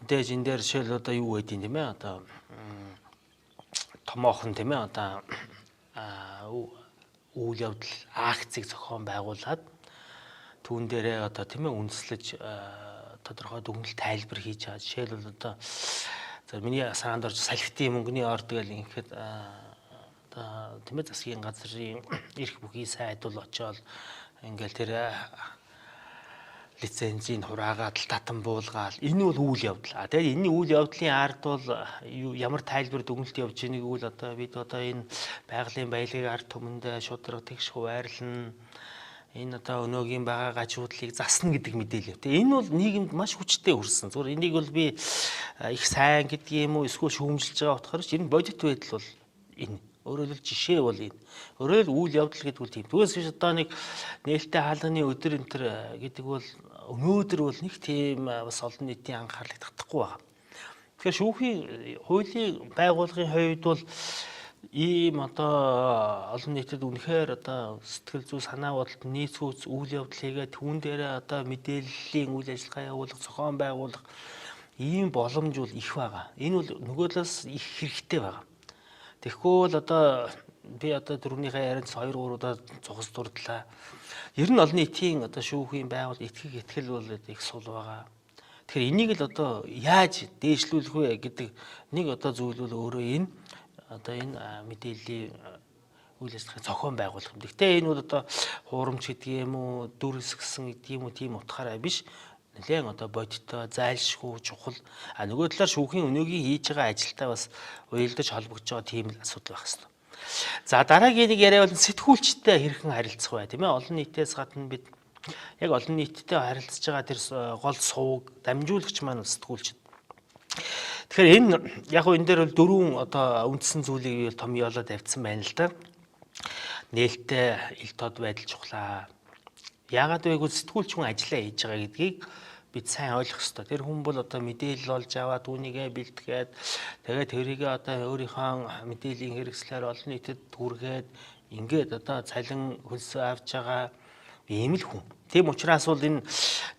мэдээж энэ дээр жишээл одоо юу байдیں۔ тийм ээ одоо томоохон тийм ээ одоо үйл явдал акцийг зохион байгуулад түүн дээрээ одоо тийм ээ үндэслэж тодорхой дүгнэлт тайлбар хийж байгаа. Жишээлбэл одоо за миний санаанд орж салхитын мөнгөний орд гэл ингээд одоо тийм ээ засгийн газрын эрх бүхий сайд бол очиод ингээл тэр лицензийг хураагаад татан буулгаал энэ бол үйл явдал. А тэгээд энэ үйл явдлын ард бол ямар тайлбар дүгнэлт явж байгааг үл одоо бид одоо энэ байгалийн баялагийг ард түмэндээ шударга тэгш хуваарлна. Энэ одоо өнөөгийн байгаа гажуудлыг засна гэдэг мэдээлэл. Тэгээ энэ бол нийгэмд маш хүчтэй хүрсэн. Зүгээр энийг бол би их сайн гэдэг юм уу эсвэл шүүмжилж байгаа утгаарч энэ бодит байдал бол энэ. Өөрөөр хэлбэл жишээ бол энэ. Өөрөөр үйл явдал гэдэг бол тийм. Түүнээс биш одоо нэг нээлттэй хаалганы өдөр энэ төр гэдэг бол өнөөдөр бол нэг тийм бас олон нийтийн анхаарлыг татахгүй байна. Тэгэхээр шүүхийн хуулийн байгууллагын хувьд бол ийм одоо олон нийтэд үнэхээр одоо сэтгэл зүй санаа бодолд нийцүүц үйл явдал хийгээд түүн дээрээ одоо мэдээллийн үйл ажиллагаа явуулах, зохион байгуулах ийм боломж бол их байгаа. Энэ бол нөгөө талаас их хэрэгтэй байгаа. Тэгэхгүй бол одоо би одоо дөрөвнийхээ ярианд 2 3 удаа цугас дурдлаа. Ер нь олон нийтийн одоо шүүхийн байгуул итгэх итгэл бол их сул байгаа. Тэгэхээр энийг л одоо яаж дээшлүүлэх вэ гэдэг нэг одоо зүйл бол өөрөө энэ одоо энэ мэдээллийн үйл ажиллагааг зохион байгуулах юм. Гэхдээ энэ бол одоо хуурамч гэдэг юм уу, дүр хэсгсэн гэдэг юм уу тийм утгаараа биш. Нэлээд одоо бодиттой, зайлшгүй, чухал. А нөгөө талаар шүүхийн өнөөгийн хийж байгаа ажилдаа бас уялдаж холбогдож байгаа тийм л асуудал байх хэрэгтэй. За дараагийн нэг яриа бол сэтгүүлчтэй хэрхэн харилцах вэ, тийм ээ? Олон нийтээс гадна бид яг олон нийттэй харилцаж байгаа тэр гол сувг дамжуулагч маань сэтгүүлчд. Тэгэхээр энэ яг энэ дээр бол дөрвөн одоо үндсэн зүйлийг томьёолоод тавьсан байна л да. Нээлттэй ил тод байдал чухлаа. Яагаад вэ гэвэл сэтгүүлч хүн ажиллаа хийж байгаа гэдгийг бид сайн ойлгох ёстой. Тэр хүн бол одоо мэдээлэл олж аваад үүнийгээ бэлтгээд тэгээд тэрийгээ одоо өөрийнхөө мэдээллийн хэрэгслээр олон нийтэд хүргээд ингээд одоо цалин хөлсөө авч байгаа ийм л хүн. Тийм учраас бол энэ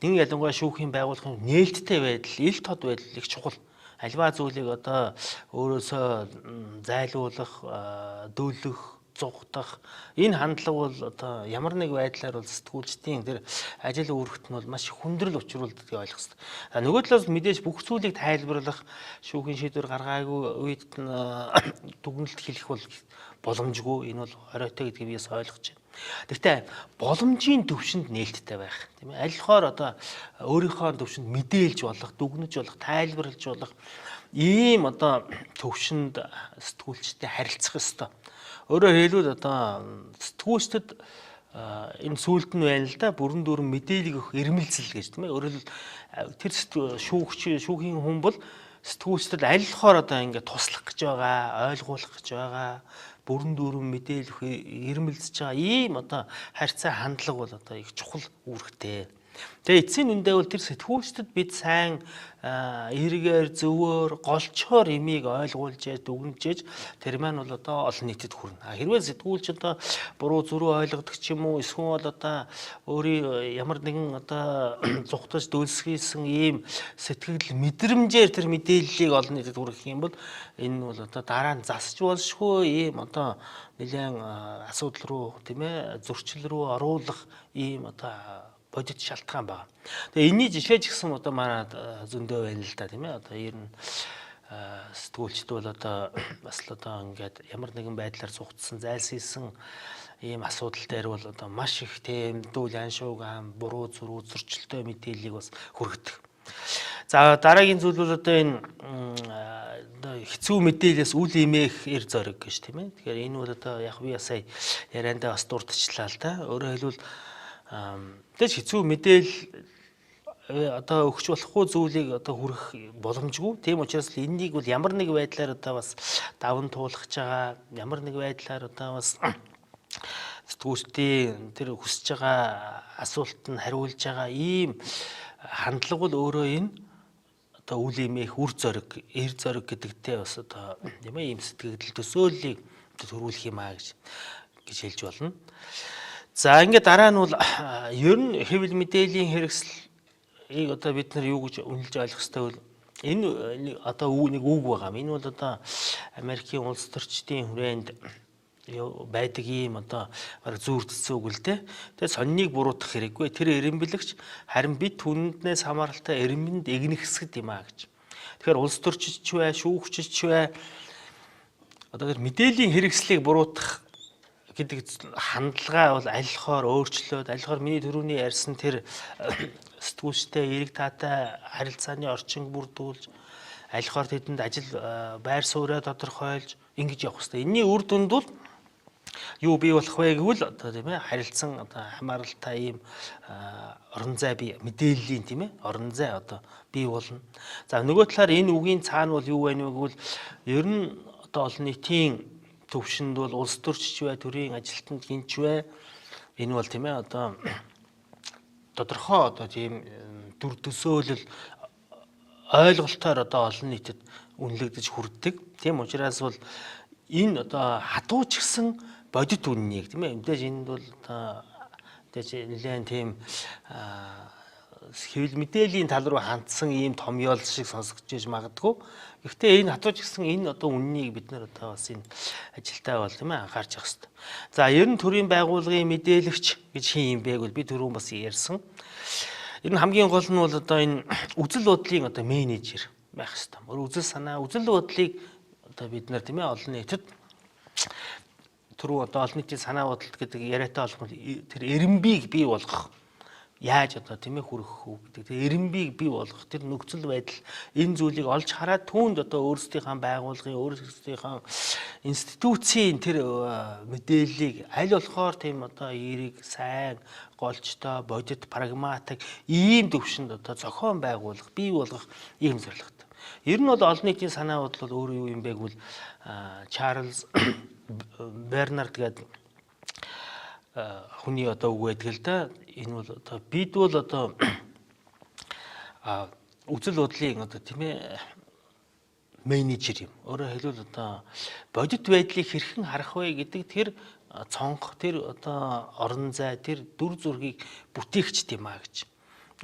нэг ялангуяа шүүхийн байгууллагын нээлттэй байдал, ил тод байдал их чухал. Альва зүйлийг одоо өөрөөсөө зайлуулах, дөлөх, зугтах энэ хандлага бол одоо ямар нэг байдлаар бол сэтгүүлчдийн тэр ажил үүрэгт нь бол маш хүндрэл учруулдаг ойлгох хэрэгтэй. Нөгөө талаас мэдээж бүх зүйлийг тайлбарлах, шүүхийн шийдвэр гаргаагүй үед нь дүгнэлт хэлэх бол боломжгүй. Энэ бол хориотой гэдгийг би бас ойлгож байна. Гэхдээ боломжийн төвшөнд нээлттэй байх, тийм ээ. Аль болохоор одоо өөрийнхөө төвшөнд мэдээлж болох, дүгнэж болох, тайлбарлаж болох ийм одоо төвшөнд сэтгүүлчтэй харилцах ёстой. Өөрөөр хэлбэл одоо сэтгүүлчдэд энэ сүулт нь байна л да, бүрэн дүүрэн мэдээлэл өгөх эрмэлзэл гэж, тийм ээ. Өөрөөр хэлбэл тэр шүүгч шүүхийн хүн бол сэтгүүлчдэд аль болохоор одоо ингээд туслах гэж байгаа, ойлгуулах гэж байгаа, бүрэн дүүрэн мэдээлэл өгөх эрмэлзэж байгаа ийм одоо харьцаа хандлага бол одоо их чухал үүрэгтэй. Тэгээ эцсийн үндэ бол тэр сэтгүүлчдэд бид сайн эргээр зөвөр голчоор имийг ойлгуулж яаж дүгнэж тэр маань бол одоо олон нийтэд хүрнэ. А хэрвээ сэтгүүлч одоо буруу зөрүү ойлгодог ч юм уу, эсвэл бол одоо өөрийн ямар нэгэн одоо зүхтаж дөлсгийсэн ийм сэтгэл мэдрэмжээр тэр мэдээллийг олон нийтэд хүргэх юм бол энэ бол одоо дараа нь засч болшгүй ийм одоо нэлээд асуудал руу, тийм ээ, зөрчил рүү оруулах ийм одоо бодит шалтгаан байна. Тэгээ энэний жишээ ч гэсэн одоо манай зөндөө байна л да, тийм ээ. Одоо ер нь сэтгүүлчд бол одоо бас л одоо ингээд ямар нэгэн байдлаар зугтсан, зайлсхийсэн ийм асуудал дээр бол одоо маш их тийм дүүл аншууг аам буруу зөрүү зөрчилтэй мэдээллийг бас хүргэдэг. За дараагийн зүйл бол одоо энэ хэцүү мэдээлэлээс үл имээх эр зориг гэж, тийм ээ. Тэгэхээр энэ бол одоо яг би сая яриандаа бас дурдчихлаа л да. Өөрөөр хэлбэл тэгж хэцүү мэдээлэл одоо өгч болохгүй зүйлийг одоо хүргэх боломжгүй. Тийм учраас л энэнийг бол ямар нэг байдлаар одоо бас даван туулах гэж байгаа, ямар нэг байдлаар одоо бас сэтгүүлчдийн тэр хүсэж байгаа асуултанд нь хариулж байгаа ийм хандлага бол өөрөө энэ одоо үл имээх үр зориг, эр зориг гэдэгтээ бас одоо юм ийм сэтгэгдэл төсөөллийг төрүүлэх юм аа гэж хэлж болно. За ингээд дараа нь бол ер нь хэвлэл мэдээллийн хэрэгслийг одоо бид нар юу гэж үнэлж ойлгох ёстой вэ? Энэ одоо нэг үг байгаа юм. Энэ бол одоо Америкийн улс төрчдийн хүрээнд байдаг ийм одоо бараг зүүрдсэн үг л дээ. Тэгээ сонныг буруутгах хэрэггүй. Тэр эренбэлэгч харин бид түнэнднээс хамааралтай эренбэнд эгнэхсгэд юм аа гэж. Тэгэхээр улс төрчч бай, шүүгчч бай одоо тэр мэдээллийн хэрэгслийг буруутгах гэдэг хандлага бол аль болохоор өөрчлөөд, аль болохоор миний түрүүний ярьсан тэр сэтгүүлчтэй эрэг таатай харилцааны орчин бүрдүүлж, аль болохоор тэдэнд ажил байр сууриа тодорхойлж ингэж явах хэрэгтэй. Энийний үр дүнд бол юу бий болох вэ гэвэл одоо тийм ээ харилцан одоо хамааралтай ийм орон зай бий, мэдээллийн тийм ээ орон зай одоо бий болно. За нөгөө талаар энэ үгийн цаана бол юу байна вэ гэвэл ер нь одоо олон нийтийн төвшөнд бол улс төрчч бай, төрийн ажилтнанд гинч бай. Энэ бол тийм ээ одоо тодорхой одоо тийм дүр төсөөлөл ойлголтоор одоо олон нийтэд үнэлэгдэж хүрдэг. Тийм учраас бол энэ одоо хатуу ч гэсэн бодит үннийг тийм ээ мэдээж энд бол одоо мэдээж нэлээд тийм хэвлэл мэдээллийн тал руу хандсан ийм томьёол шиг сонсогдож магадгүй. Гэхдээ энэ хатууч гэсэн энэ одоо үннийг бид нар одоо бас энэ ажилтаа бол тийм ээ анхаарч явах хэрэгтэй. За ер нь төрийн байгууллагын мэдээлэгч гэж хин юм бэ гэвэл би түрүүн бас ярьсан. Ер нь хамгийн гол нь бол одоо энэ үзэл бодлын одоо менежер байх хэрэгтэй. Өөр үзэл санаа, үзэл бодлыг одоо бид нар тийм ээ олон нийтэд түрүү одоо олон нийтийн санаа бодолт гэдэг яриатай холбоотой тэр эренбийг бий болгох яаж одоо тийм ээ хүргэх үү гэдэг тэр эренбийг бий болгох тэр нөхцөл байдал энэ зүйлийг олж хараад түүнд одоо өөрсдийнхээ байгууллагын өөрсдийнхээ институцийн тэр мэдээллийг аль болохоор тийм одоо эерэг сайн голчтой бодит прагматик ийм төвшөнд одоо зохион байгуулах бий болгох ийм зорилготой. Ер нь бол олон нийтийн санаа бодол бол өөрөө юу юм бэ гэвэл Чарльз Бернард гэдэг хүний одоо үг байдаг л да. Энэ бол одоо бид бол одоо үзэл бодлын одоо тийм ээ менежер юм. Өөрөөр хэлбэл одоо бодит байдлыг хэрхэн харах вэ гэдэг тэр цонх, тэр одоо орон зай, тэр дүр зургийг бүтээгчд юм а гэж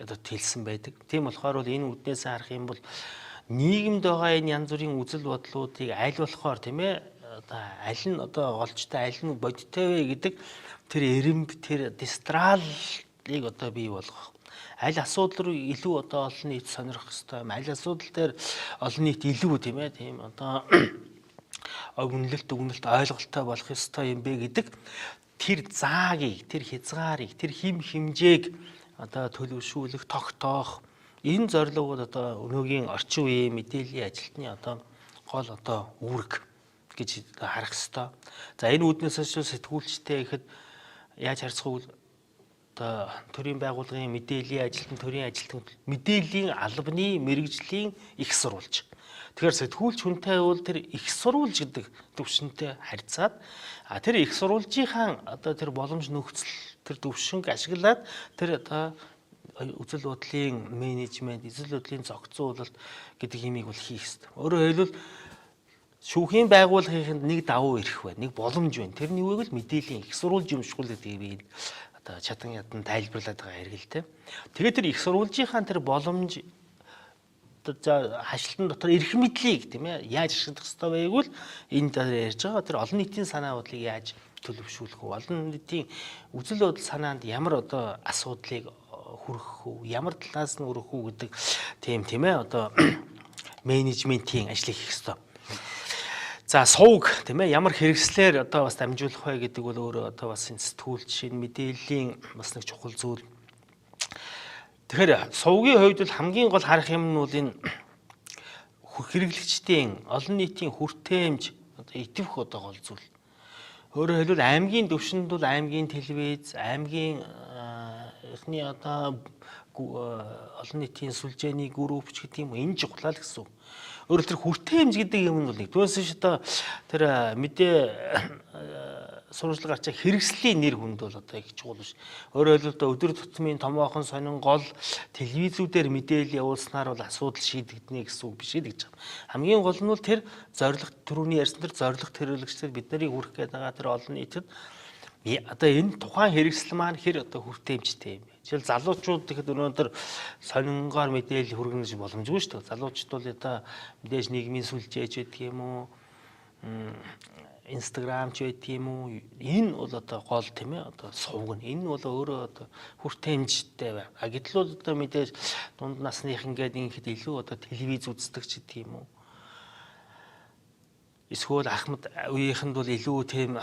одоо хэлсэн байдаг. Тийм болохоор бол энэ үднээс харах юм бол нийгэмд байгаа энэ янз бүрийн үзэл бодлуудыг аль болохоор тийм ээ одоо аль нь одоо голчтой аль нь бодиттой вэ гэдэг тэр эрэмб тэр дистралыг одоо бий болгох. Аль асуудал руу илүү одоо олон нийт сонирхох ёстой юм. Аль асуудал дээр олон нийт илүү тийм ээ тийм одоо өгнөлт өгнөлт ойлголттой болох ёстой юм бэ гэдэг тэр заагийг, тэр хязгаарыг, тэр хим хэмжээг одоо төлөвшүүлэх, тогтоох энэ зорилгууд одоо өнөөгийн орчин үеийн мэдээллийн ажилтны одоо гол одоо үүрэг гэж харах ёстой. За энэ үүднээс хойш сэтгүүлчтэй гэхэд яаж харьцах вэ? Одоо төрийн байгууллагын мэдээллийн ажилтан, төрийн ажилтан мэдээллийн албаны мэргэжлийн их сурвалж. Тэгэхээр сэтгүүлч хүнтэй бол тэр их сурвалж гэдэг төвшөнтэй харьцаад тэр их сурвалжийнхаа одоо тэр боломж нөхцөл тэр төвшөнг ашиглаад тэр одоо үзэл бодлын менежмент, үзэл бодлын зохицуулалт гэдэг юмыг бол хийх ёстой. Өөрөөр хэлбэл шүүхийн байгууллагынханд нэг давуу ирэх байна, нэг боломж байна. Тэр нь юу вэ гэвэл мэдээллийн их сурвалж юм шгул гэдгийг би одоо чадан ядан тайлбарлаад байгаа хэрэг л дээ. Тэгээд тэр их сурвалжийнхаа тэр боломж одоо хашлтан дотор эрх мэдлийг тийм ээ яаж ашиглах ёстой вэ гэвэл энэ дээр ярьж байгаа тэр олон нийтийн санаа бодлыг яаж төлөвшүүлэх вэ? Олон нийтийн үзэл бодол санаанд ямар одоо асуудлыг хүргэх үү? Ямар талаас нь хүргэх үү гэдэг тийм ээ одоо менежментийн ажлыг хийх ёстой. За сувг тийм ээ ямар хэрэгслээр одоо бас дамжуулах вэ гэдэг бол өөрөө одоо бас энэ сэтгүүлч энэ мэдээллийн бас нэг чухал зүйл. Тэгэхээр сувгийн хувьд бол хамгийн гол харах юм нь бол энэ хэрэглэгчдийн олон нийтийн хүртээмж одоо идэвх одоо гол зүйл. Өөрөөр хэлбэл аймгийн төвшөнд бол аймгийн телевиз, аймгийн эхний одоо олон нийтийн сүлжээний групп ч гэдэг юм энэ чухлаа л гэсэн үг. Өөрөөр тэр хүртээмж гэдэг юм нь бол нэгдүгээрс ш одоо тэр мэдээ сурвалжлага гарч хэрэгслийн нэр хүнд бол одоо их чухал биш. Өөрөөр хэлбэл одоо өдөр тутмын томоохон сонин гол телевизүүдээр мэдээлэл явуулснаар бол асуудал шийдэгдэнэ гэсэн үг биш л гэж байна. Хамгийн гол нь бол тэр зорилго түрүүний ярьсан тэр зорилго тэрэлэгчдэр бид нарыг хүрэх гээд байгаа тэр олон нийтэд одоо энэ тухайн хэрэгсэл маань хэр одоо хүртээмжтэй юм бэ? Жишээл залуучууд тэгэхэд өнөөдөр сонингоор мэдээлэл хүргэнэ гэж боломжгүй шүү дээ. Залуучууд бол одоо мэдээж нийгмийн сүлжээж байдаг юм уу? Инстаграм ч байдаг юм уу? Энэ бол одоо гол тийм ээ одоо сувг нь. Энэ бол өөрөө одоо хүртээмжтэй бай. А гэтэл бол одоо мэдээж дунд насных ингээд ингээд илүү одоо телевиз үздэг ч гэдэг юм уу? Эсвэл ахмад үеийнхэнд бол илүү тийм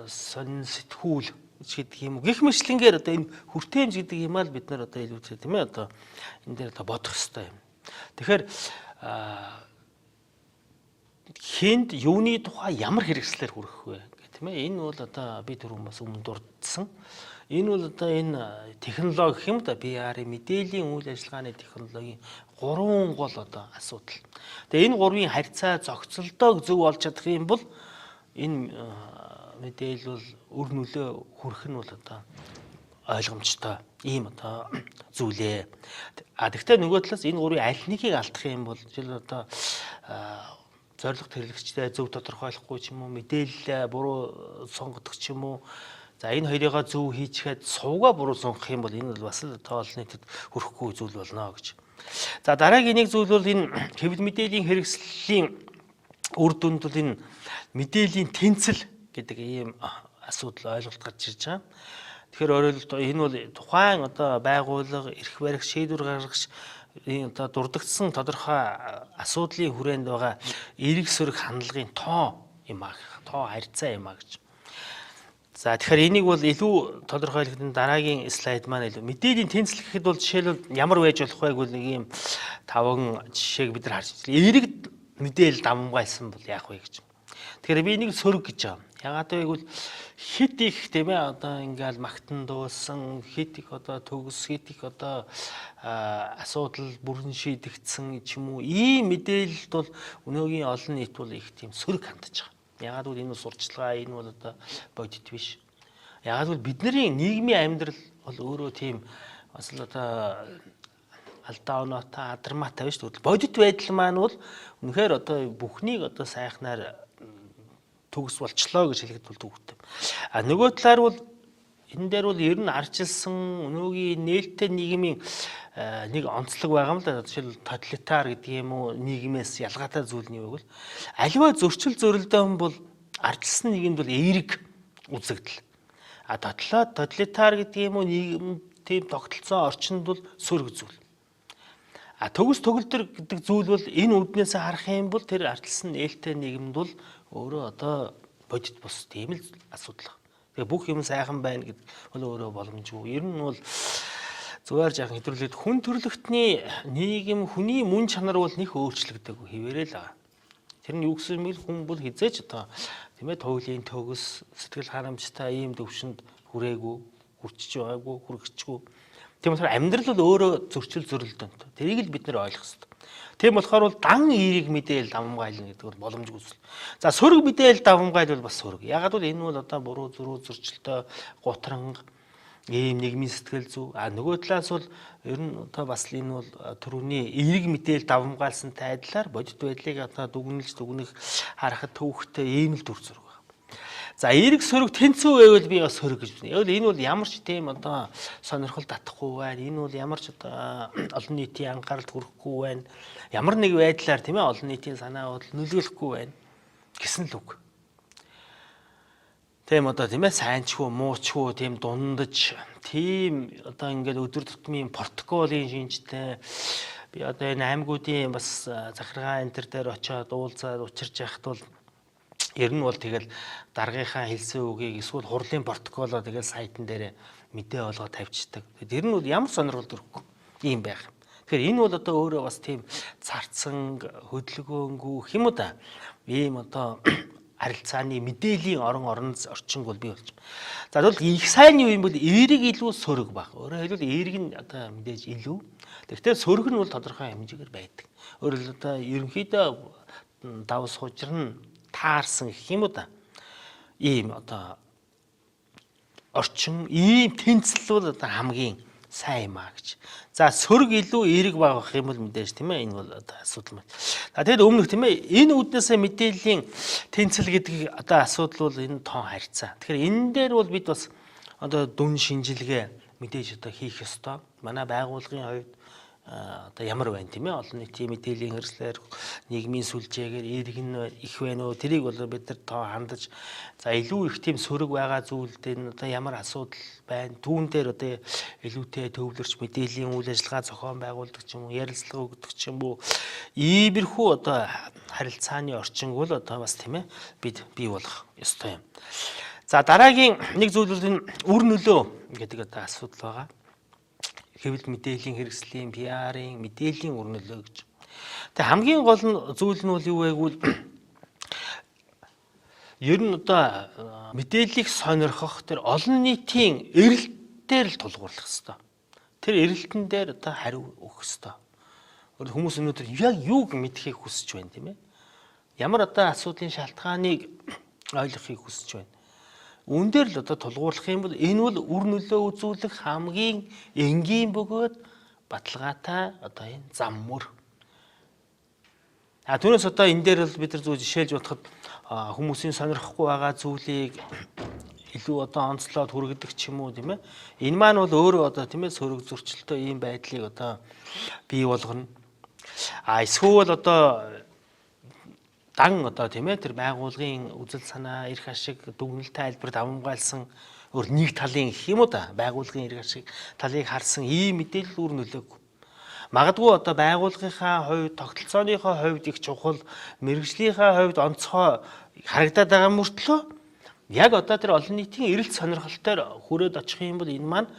сонин сэтгүүл гэдэг юм уу. Гэх мэтлэнгээр одоо энэ хүртээмж гэдэг юм аа л бид нар одоо илүү тийм ээ одоо энэ дээр одоо бодох хэрэгтэй юм. Тэгэхээр хүнд юуны тухай ямар хэрэгслээр хүргэх вэ гэх тийм ээ. Энэ бол одоо би түрүүн бас өмнө дурдсан. Энэ бол одоо энэ технологи гэх юм да PR-ийн мэдээллийн үйл ажиллагааны технологийн гурван гол одоо асуудал. Тэгээ энэ гурвын харьцаа зохицолтойг зөв олж чадах юм бол энэ мэдээлэл бол үр нөлөө хүрэх нь бол одоо ойлгомжтой ийм одоо зүйлээ. А тэгвэл нөгөө талаас энэ гурвын аль нэгийг алдах юм бол жишээл одоо зорилго тэрлэгчтэй зөв тодорхойлохгүй ч юм уу, мэдээлэл буруу сонгодог ч юм уу, За энэ хоёрыгоо зөв хийчихэд сувгаа буруу сонгох юм бол энэ бол бас л одоо олон нийтэд хүрэхгүй зүйл болно гэж. За дараагийн нэг зүйл бол энэ хэвлэл мэдээллийн хэрэгслийн үр дүнд бол энэ мэдээллийн тэнцэл гэдэг ийм асуудал ойлголт гарч ирж байгаа. Тэгэхээр өөрөлд энэ бол тухайн одоо байгууллага, эрх барих, шийдвэр гаргагч энэ одоо дурдгдсан тодорхой асуудлын хүрээнд байгаа эерэг сөрөг хандлагын тоо юм аа, тоо харьцаа юм аа гэж. За тэгэхээр энийг бол илүү тодорхойлох дараагийн слайд маань илүү мэдээллийн тэнцэл гэхэд бол жишээлбэл ямар байж болох вэ гэвэл нэг юм таван жишээг бид нар харж байна. Эерэг мэдээлэл давамгайлсан бол яах вэ гэж. Тэгэхээр би энийг сөрөг гэж байгаа. Ягаад гэвэл хит их тийм ээ одоо ингээл магтан дуусан, хит их одоо төгс, хит их одоо асуудал бүрэн шийдэгдсэн ч юм уу ийм мэдээлэлд бол өнөөгийн олон нийт бол их тийм сөрөг хандаж байгаа. Ягаад гэвэл энэ бол сурчлагаа, энэ бол одоо бодит биш. Ягаад гэвэл бидний нийгмийн амьдрал бол өөрөө тийм бас л одоо алдаа оноотой, адармаатай биш үү? Бодит байдал маань бол үнэхээр одоо бүхнийг одоо сайхнаар төгс болчлоо гэж хэлэхэд бол төвөгтэй. А нөгөө талаар бол энэ дээр бол ер нь арчилсан өнөөгийн нээлттэй нийгмийн нэг онцлог байгаа юм л да. Жишээл тоталитар гэдэг юм уу нийгмээс ялгаатай зүйл нь юу гэвэл аливаа зөрчил зөрөлдөөн бол арчилсан нийгэмд бол эерэг үзэгдэл. А тоталитар гэдэг юм уу нийгэм тийм тогтолцоо орчинд бол сөрөг зүйл. А төгс төгөлдөр гэдэг зүйл бол энэ үүднээс харах юм бол тэр арчилсан нээлттэй нийгэмд бол өөрөө одоо бодит бус тийм л асуудал. Тэгээ бүх юм сайхан байна гэдэг бол өөрөө боломжгүй. Ер нь бол зүгээр жаахан хэтрүүлээд хүн төрөлхтний нийгэм хүний мөн чанар бол нэх өөрчлөгдөөгүй хэвээрээ л байгаа. Тэр нь юу гэсэн юм бэл хүн бол хизээч одоо тийм ээ туйлын төгс сэтгэл харамжтай ийм төвшөнд хүрээгүй, хүрчиж байгаагүй, хүргэжгүй. Тийм болохоор амьдрал бол өөрөө зөрчил зөрөлдөөнтэй. Тэрийг л бид нэр ойлгох хэрэгтэй. Тийм болохоор бол дан эерэг мэдээлэл давамгайлна гэдэг бол боломжгүй зүйл. За сөрөг мэдээлэл давамгайл бол бас сөрөг. Ягаад гэвэл энэ бол одоо буруу зөрүү зөрчилтэй гутранг ийм нийгмийн сэтгэл зүй. А нөгөө талаас бол ер нь одоо бас энэ бол төрөүний эерэг мэдээлэл давамгайлсан тайдлаар бодит байдлыг одоо дүгнэлж дүгнэх харахад төвөгтэй ийм л дүр зураг байна. За эерэг сөрөг тэнцүү байвал би бас сөрөг гэж байна. Яг энэ бол ямар ч тийм одоо сонирхол татахгүй байна. Энэ бол ямар ч одоо олон нийтийн анхааралд хүрэхгүй байна. Ямар нэг байдлаар тийм ээ олон нийтийн санаа бодол нөлөөлөхгүй байна гэсэн л үг. Тийм одоо тийм ээ сайнчгүй, муучгүй, тийм дундаж, тийм одоо ингээд өдөр тутмын протоколын шинжтэй би одоо энэ аймагуудын бас захиргаа энэ төр дээр очиод уулзаад учирч яхад бол ер нь бол тэгэл даргынхаа хэлсэн үгийг эсвэл хурлын протоколоо тэгэл сайтан дээр мэдээ олгоо тавьчихдаг. Тэгэхээр тэр нь бол ямар сонирхол төрөхгүй ийм байх. Тэгэхээр энэ бол одоо өөрөө бас тийм царцсан хөдөлгөөнгүй хэм үү да. Ийм одоо харилцааны мэдээллийн орон орчинг бол бий болж байна. За тэгвэл их сайн юу юм бол эерэг илүү сөрөг баг. Өөрөөр хэлбэл эерэг нь одоо мэдээж илүү. Тэгэхдээ сөрөг нь бол тодорхой хэмжээгээр байдаг. Өөрөөр хэлбэл одоо ерөнхийдөө давс хужирна таарсан гэх юм уу да. Ийм одоо орчин, ийм тэнцэл бол одоо хамгийн сайн юм а гэж. За сөрөг илүү эерэг байх юм бол мэдээж тийм ээ энэ бол одоо асуудал байна. За тэгэд өмнөх тийм ээ энэ үүднээсээ мэдээллийн тэнцэл гэдэг одоо асуудал бол энэ тоон харьцаа. Тэгэхээр энэ дээр бол бид бас одоо дүн шинжилгээ мэдээж одоо хийх ёстой. Манай байгууллагын хувьд одоо ямар байна тийм ээ олон нийтийн мэдээллийн хэрэгслээр нийгмийн сүлжээгээр эерэг нь их байна уу тэрийг бол бид нар тоо хандаж за илүү их тийм сөрөг байгаа зүйлд энэ одоо ямар асуудал байна түүн дээр одоо илүүтэй төвлөрч мэдээллийн үйл ажиллагаа зохион байгуулдаг ч юм уу ярилцлага өгдөг ч юм уу иймэрхүү одоо харилцааны орчинг бол одоо бас тийм ээ бид бий болох ёстой юм. За дараагийн нэг зүйл бол энэ үр нөлөө гэдэг одоо асуудал байгаа. Хэвлэл мэдээллийн хэрэгслийн, PR-ын мэдээллийн үр нөлөө гэж. Тэгээ хамгийн гол нь зүйл нь бол юу вэ гэвэл ер нь одоо мэдээллийг сонирхох тэр олон нийтийн эрэлтээр л тулгуурлах хэвээр. Тэр эрэлтэн дээр одоо хариу өгөх хэвээр. Хүмүүс өнөөдөр яг юуг мэдэхийг хүсэж байна тийм ээ. Ямар одоо асуудлын шалтгааныг ойлгохыг хүсэж байна. Үүн дээр л одоо тулгуурлах юм бол энэ бол үр нөлөө үзүүлэх хамгийн энгийн бөгөөд баталгаатай одоо энэ зам мөр. А түүнээс одоо энэ дээр бол бид нар зөв жишээлж бодоход хүмүүсийн сонирхохгүй байгаа зүйлийг Илүү одоо онцлоод хүргэдэг ч юм уу, тийм ээ. Энэ маань бол өөрөө одоо, тийм ээ, сөрөг зөрчилтэй ийм байдлыг одоо бий болгоно. А эсвэл одоо дан одоо, тийм ээ, тэр байгууллагын үзэл санаа, эрх ашиг, дүгнэлт тайлбар давамгайлсан өөр нэг талын гэх юм уу да, байгууллагын эрх ашиг талыг харсан ийм мэдээлэл үр нөлөөгүй. Магадгүй одоо байгууллагынхаа хувьд, тогтолцооныхоо хувьд их чухал, мэргэжлийнхаа хувьд онцгой харагдаад байгаа мөртлөө яг одоо тэр олон нийтийн эрэлт сонирхолтоор хүрээд очих юм бол энэ маань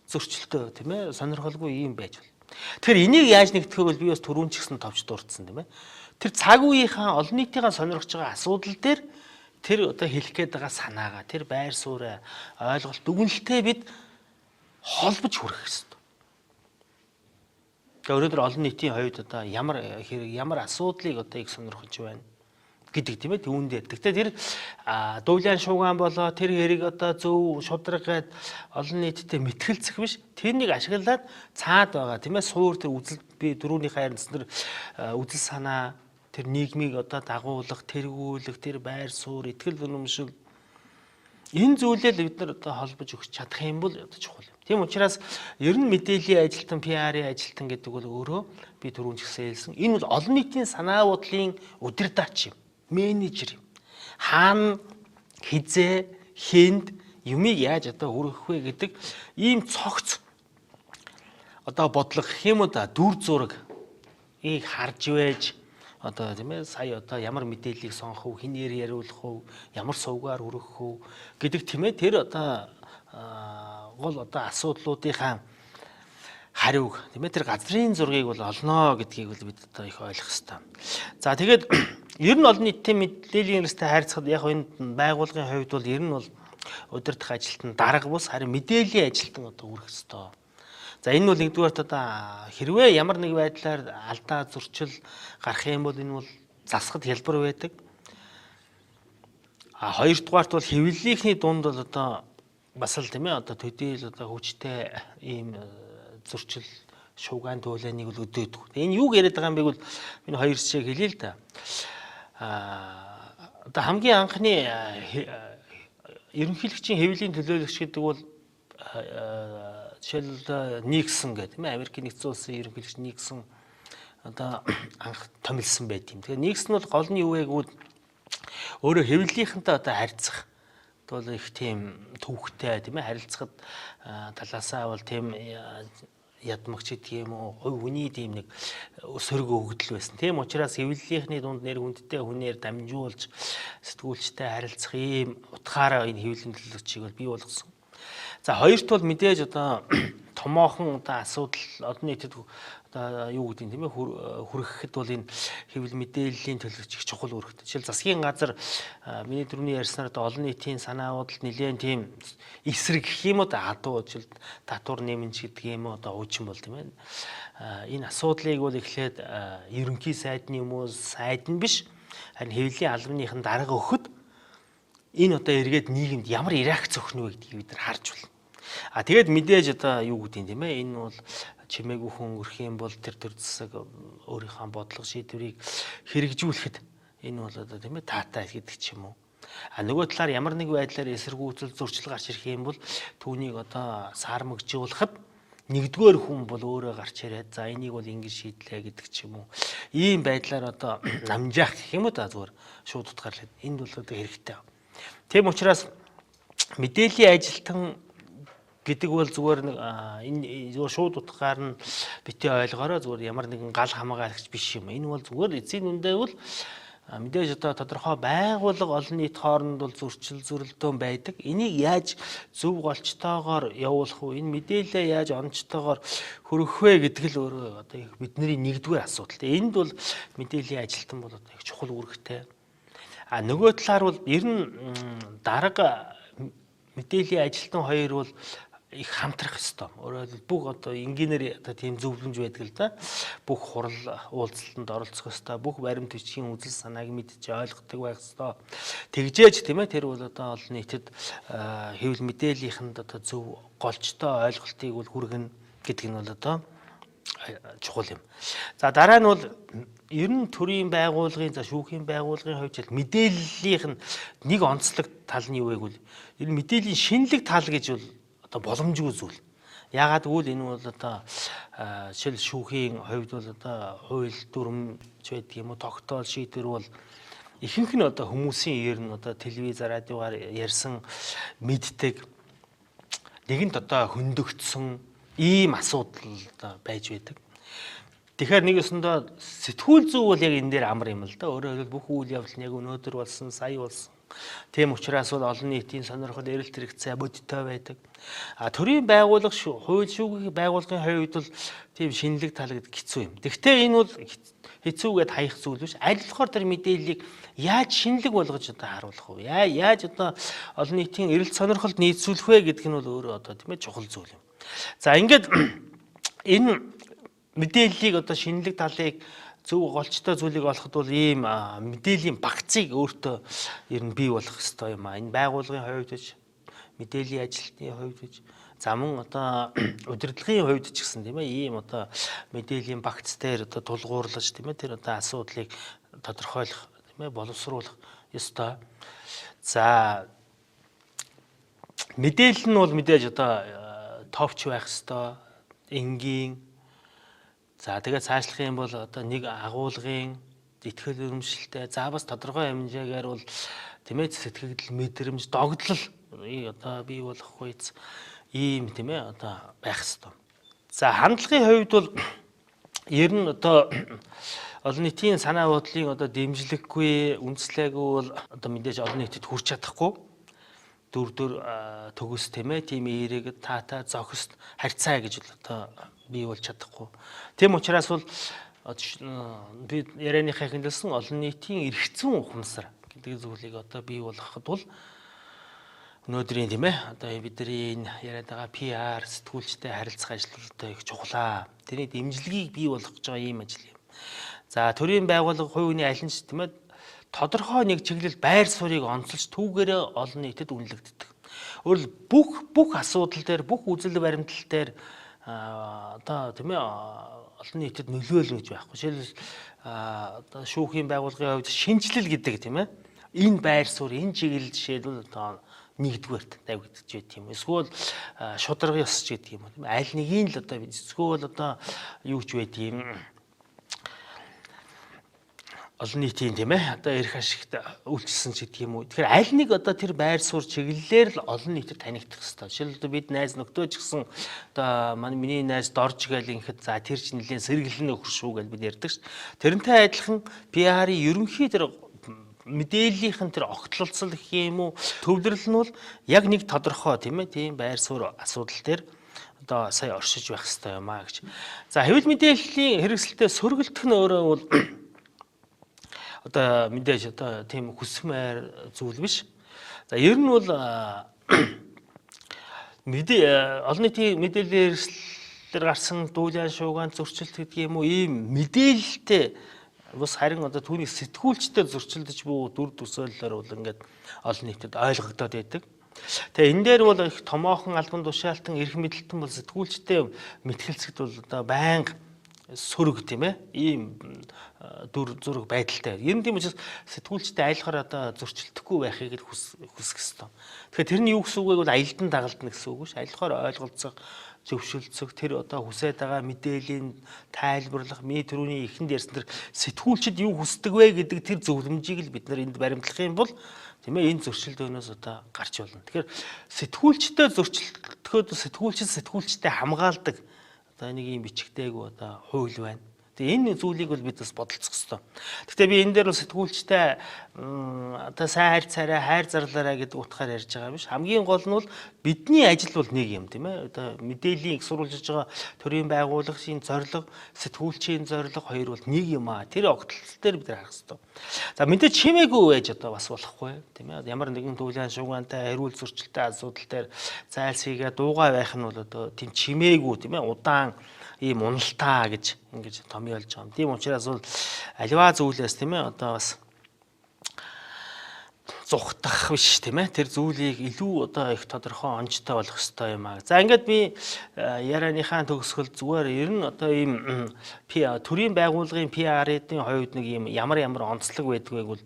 зөрчилтэй, тийм ээ, сонирхолгүй ийм байж болно. Тэгэхээр энийг яаж нэгтгэх вэ? Би бас түрүүн ч гэсэн товч дурдсан, тийм ээ. Тэр цаг үеийнхаа олон нийтийнхаа сонирхож байгаа асуудал дээр тэр одоо хэлэх гээд байгаа санаагаа, тэр байр сууриа, ойлголт, дүгнэлтээ бид холбож хүргэх ёстой. Тэгээ өнөөдөр олон нийтийн хувьд одоо ямар хэрэг, ямар асуудлыг одоо их сонирхож байна гэдэг, тийм ээ, түүн дээр. Гэхдээ тэр дуулиан шуугаан болоо тэр хэрэг одоо зөв шударга гээд олон нийтэд мэтгэлцэх биш. Тэрнийг ашиглаад цаад байгаа, тийм ээ, суур тэр үзэл, би дөрөвнийхээ харин тэр үзэл санаа, тэр нийгмийг одоо дагуулах, тэргүүлэх, тэр байр суурь, итгэл үнэмшил, энэ зүйлээ л бид нар одоо холбож өгч чадах юм бол одоо чухал юм. Тийм учраас ер нь мэдээллийн ажилтан, PR-ын ажилтан гэдэг бол өөрөө би түрүүн ч гэсэн хэлсэн. Энэ бол олон нийтийн санаа бодлын удирдаач юм, менежер юм. Хаана, хизээ, хэнд юмыг яаж одоо хүргэх вэ гэдэг ийм цогц одоо бодлого гэх юм уу да, дүр зураг ийг харж байж одоо, тийм ээ, сая одоо ямар мэдээллийг сонгох вэ, хэнээр яриулах вэ, ямар сувгаар хүргэх вэ гэдэг, тийм ээ, тэр одоо гол одоо асуудлуудынхаа хариуг, тийм ээ, тэр газрын зургийг бол олноо гэдгийг бол бид одоо их ойлгох ёстой. За, тэгээд ер нь олон нийтийн мэдээллийн эрсдэлтэй харьцахад яг энэ байгууллагын хувьд бол ер нь бол удирдах ажилтан дарга бус, харин мэдээллийн ажилтан одоо үрэх ёстой. За, энэ бол нэгдүгээрт одоо хэрвээ ямар нэг байдлаар алдаа зөрчил гарах юм бол энэ бол засахад хялбар байдаг. А хоёрдугаарт бол хэвлэлийнхний дунд бол одоо бас л, тийм ээ, одоо төдийл одоо хүчтэй ийм зөрчил, шуугаан дуулааныг бол өдөөдөг. Энэ юуг яриад байгаа юм бэ гэвэл энэ хоёр жишээг хэлье л да. Одоо хамгийн анхны ерөнхийлөгчийн хэвлэлийн төлөөлөгч гэдэг бол жишээлбэл Никсон гэх, тийм ээ, Америкийн нэгдсэн улсын ерөнхийлөгч Никсон одоо анх томилсон байт юм. Тэгэхээр Никсон бол гол нь юу вэ гэвэл өөрөө хэвлэлийнхэнтэй одоо харьцах бол их тийм төвхтэй, тийм ээ, харилцахад талаасаа бол тийм ядмагч гэдэг юм уу, хувь хүний тийм нэг сөрөг өгөгдөл байсан. Тийм учраас хэвлэлийнхний дунд нэр хүндтэй хүнээр дамжуулж сэтгүүлчтэй харилцах ийм утгаараа энэ хэвлэлийн төлөөлөгчийг бол бий болгосон. За, хоёрт бол мэдээж одоо томоохон одоо асуудал олон нийтэд одоо юу гэдэг нь, тийм ээ, хүргэхэд бол энэ хэвлэл мэдээллийн төлөвч их чухал үүрэгтэй. Жишээл засгийн газар, миний түрүүний ярьснаар одоо олон нийтийн санаа бодолд нэлээд тийм эсрэг гэх юм уу да, адуу жишээл татвар нэмэнч гэдэг юм уу одоо хуучин бол, тийм ээ. Энэ асуудлыг бол эхлээд ерөнхий сайдны юм уу, сайд нь биш, харин хэвлэлийн албаныхан дарга өгөхөд энэ одоо эргээд нийгэмд ямар реакц өгөх нь вэ гэдгийг бид нар харж байна. А тэгээд мэдээж одоо юу гэдэг юм, тийм ээ, энэ бол чимээгүй хүн өнгөрөх юм бол тэр төр засаг өөрийнхөө бодлого шийдвэрийг хэрэгжүүлэхэд энэ бол одоо, тийм ээ, таатай гэдэг ч юм уу. А нөгөө талаар ямар нэг байдлаар эсэргүүцэл, зөрчил гарч ирэх юм бол түүнийг одоо саармагжуулахад нэгдүгээр хүн бол өөрөө гарч ирээд, за, энийг бол ингэж шийдлээ гэдэг ч юм уу. Ийм байдлаар одоо намжаах гэх юм уу да, зүгээр шууд утгаар л энд бол одоо хэрэгтэй. Тийм учраас мэдээллийн ажилтан гэдэг бол зүгээр нэг энэ зүгээр шууд утгаар нь битээ ойлгоорой, зүгээр ямар нэгэн гал хамгаалагч биш юм. Энэ бол зүгээр эцсийн үндэ бол мэдээж одоо тодорхой байгууллага олон нийт хооронд бол зөрчил зөрөлдөөн байдаг. Энийг яаж зөв голчтойгоор явуулах вэ? Энэ мэдээлэлээ яаж онцтойгоор хүргэх вэ гэдэг л өөрөө одоо бидний нэгдүгээр асуудал. Энд бол мэдээллийн ажилтан бол одоо их чухал үүрэгтэй. А нөгөө талаар бол ер нь дарга, мэдээллийн ажилтан хоёр бол их хамтрах ёстой. Өөрөөр хэлбэл бүх одоо энгийнээр одоо тийм зөвлөмж байдаг л да. Бүх хурал уулзалтанд оролцох ёстой. Бүх баримт бичгийн үзэл санааг мэдж ойлгодог байх ёстой. Тэгжээж, тийм ээ, тэр бол одоо олон нийтэд хэвлэл мэдээллийнхэнд одоо зөв голчтой ойлголтыг бол хүргэнэ гэдэг нь бол одоо чухал юм. За, дараа нь бол Ер нь төрийн байгууллагын за шүүхийн байгууллагын хувьд л мэдээллийнх нь нэг онцлог тал нь юу вэ гэвэл ер нь мэдээллийн шинэлэг тал гэж бол одоо боломжгүй зүйл. Яагаад гэвэл энэ бол одоо жишээл шүүхийн хувьд бол одоо хууль дүрм ч байдаг юм уу, тогтоол шийдвэр бол ихэнх нь одоо хүмүүсийн ер нь одоо телевиз, радиогаар ярьсан мэддэг нэгэнт одоо хөндөгдсөн ийм асуудал одоо байж байдаг. Тэгэхээр нэг ёсондоо сэтгүүл зүй бол яг энэ дээр амар юм л да. Өөрөөр хэлбэл бүх үйл явдал нь яг өнөөдөр болсон, сая болсон. Тийм учраас бол олон нийтийн сонирхол, эрэлт хэрэгцээ бодиттой байдаг. А төрийн байгууллага хууль шүүхийн байгууллагын хувьд бол тийм шинэлэг тал гэдэг хэцүү юм. Гэхдээ энэ бол хэцүүгээд хаях зүйл биш. Аль болохоор тэр мэдээллийг яаж шинэлэг болгож одоо харуулах вэ? Яаж одоо олон нийтийн эрэлт сонирхолд нийцүүлэх вэ гэдг нь бол өөрөө одоо тийм ээ чухал зүйл юм. За ингээд энэ мэдээллийг одоо шинэлэг талыг зөв голчтой зүйлийг олоход бол ийм мэдээллийн багцыг өөртөө ер нь бий болох ёстой юм а. Энэ байгууллагын хувьд ч, мэдээллийн ажилтны хувьд ч, за мөн одоо удирдлагын хувьд ч гэсэн тийм ээ ийм одоо мэдээллийн багц дээр одоо тулгуурлаж тийм ээ тэр одоо асуудлыг тодорхойлох тийм ээ боловсруулах ёстой. За мэдээлэл нь бол мэдээж одоо товч байх ёстой, энгийн. За тэгээд цаашлах юм бол одоо нэг агуулгын итгэл үнэмшилтэй, за бас тодорхой хэмжээгээр бол тийм ээ сэтгэгдэл, мэдрэмж, догдлол одоо бий болох үйц ийм тийм ээ одоо байх ёстой. За хандлагын хувьд бол ер нь одоо олон нийтийн санаа бодлын одоо дэмжлэггүй, үндэслээгүй бол одоо мэдээж олон нийтэд хүрч чадахгүй. Дүр дүр төгс тийм ээ тийм эерэг таатай зохист харьцаа гэж бол одоо бий болж чадахгүй. Тийм учраас бол би ярианыхаа хэнdelсэн олон нийтийн эрх зүйн ухамсар гэдэг зүйлийг одоо бий болгоход бол өнөөдрийн тийм ээ одоо бидний энэ яриад байгаа PR сэтгүүлчтэй харилцах ажил одоо их чухлаа. Тэрний дэмжлэгийг бий болгох гэж байгаа ийм ажил юм. За төрийн байгууллага хувь хүний аль нь ч тийм ээ тодорхой нэг чиглэл байр суурийг онцолж түүгээрээ олон нийтэд үнэлэгддэг. Өөрөлд бүх асуудал дээр, бүх үзэл баримтлал дээр одоо тийм ээ олон нийтэд нөлөөлнө гэж байхгүй. Жишээлбэл одоо шүүхийн байгууллагын хувьд шинжилэл гэдэг тийм ээ энэ байр суурь, энэ чиглэл жишээлбэл одоо нэгдүгээрт тавигдчих байт юм. Эсвэл шударга ёс ч гэдэг юм уу тийм аль нэгийг л одоо эсвэл одоо юу ч байт юм. Олон нийтийн тийм ээ одоо эрх ашигт үйлчилсэн ч гэдэг юм уу. Тэгэхээр аль нэг одоо тэр байр суурь чиглэлээр л олон нийтэд танигдах хэвээр. Жишээлбэл бид найз нөхдөө ч гэсэн одоо манай миний найз Дорж гээл ингэхэд за тэр чинь нэлээд сэргэлэн нөхөр шүү гэж бид ярьдаг ш. Тэрнтэй адилхан PR-ийн ерөнхий тэр мэдээллийнх нь тэр огтлолцол гэх юм уу төвлөрөл нь бол яг нэг тодорхой тийм ээ тийм байр суурь асуудал дээр одоо сая оршиж байх хэвээр юм а гэж. За хэвлэл мэдээллийн хэрэгсэлтэд сөргөлдөх нь өөрөө бол одоо мэдээж одоо тийм хүсмээр зүйл биш. За ер нь бол мэдээ олон нийтийн мэдээллийн хэрэгслэлээр гарсан дүүлэн шуугаан зөрчилт гэдэг юм уу ийм мэдээлэлтэй бас харин одоо түүний сэтгүүлчтэй зөрчилдөж буй дүр төсөөллөөр бол ингээд олон нийтэд ойлгогдоод байдаг. Тэгээ энэ дээр бол их томоохон албан тушаалтан эрх мэдэлтэн бол сэтгүүлчтэй мэтгэлцэхэд бол одоо байнга сөрөг тийм ээ ийм дүр зураг байдалтай. Ер нь тийм учраас сэтгүүлчтэй айлхаар одоо зөрчилдөхгүй байхыг л хүсэх ёстой. Тэгэхээр тэр нь юу гэсэн үг вэ гэвэл аялдан дагалдана гэсэн үг биш. Айлхаар ойлголцох, зөвшөлдсөх, тэр одоо хүсээд байгаа мэдээллийн тайлбарлах, миний түрүүний эхэнд ярьсан тэр сэтгүүлчид юу хүсдэг вэ гэдэг тэр зөвлөмжийг л бид нар энд баримтлах юм бол тийм ээ энэ зөрчилдөөнөөс одоо гарч болно. Тэгэхээр сэтгүүлчтэй зөрчилдөхөд сэтгүүлчид сэтгүүлчтэй хамгаалдаг одоо нэг юм бичигдээгүй одоо хууль байна. Тэгээ энэ зүйлийг бол бид бас бодолцох ёстой. Гэхдээ би энэ дээр бол сэтгүүлчтэй одоо сайн харьцаарай, хайр зарлаарай гэдэг утгаар ярьж байгаа биш. Хамгийн гол нь бол бидний ажил бол нэг юм тийм ээ. Одоо мэдээллийн их сурвалжиж байгаа төрийн байгууллагын зорилго, сэтгүүлчийн зорилго хоёр бол нэг юм аа. Тэр огтлол дээр бид харах ёстой. За мэдээж чимээгүй байж одоо бас болохгүй тийм ээ. Ямар нэгэн төвлөн шугаантай, хариул зөрчилтэй асуудал дээр зайлсхийгээ дуугаа байх нь бол одоо тийм чимээгүй тийм ээ. Удаан ийм уналтаа гэж ингэж томьёолж байгаа юм. Тийм учраас бол аливаа зүйлээс тийм ээ одоо бас зугтах биш, тийм ээ. Тэр зүйлийг илүү одоо их тодорхой онцтой болох ёстой юм аа. За, ингээд би ярианыхаа төгсгөл зүгээр ер нь одоо ийм төрийн байгууллагын PR-ын хувьд нэг ийм ямар ямар онцлог байдаг вэ гэвэл,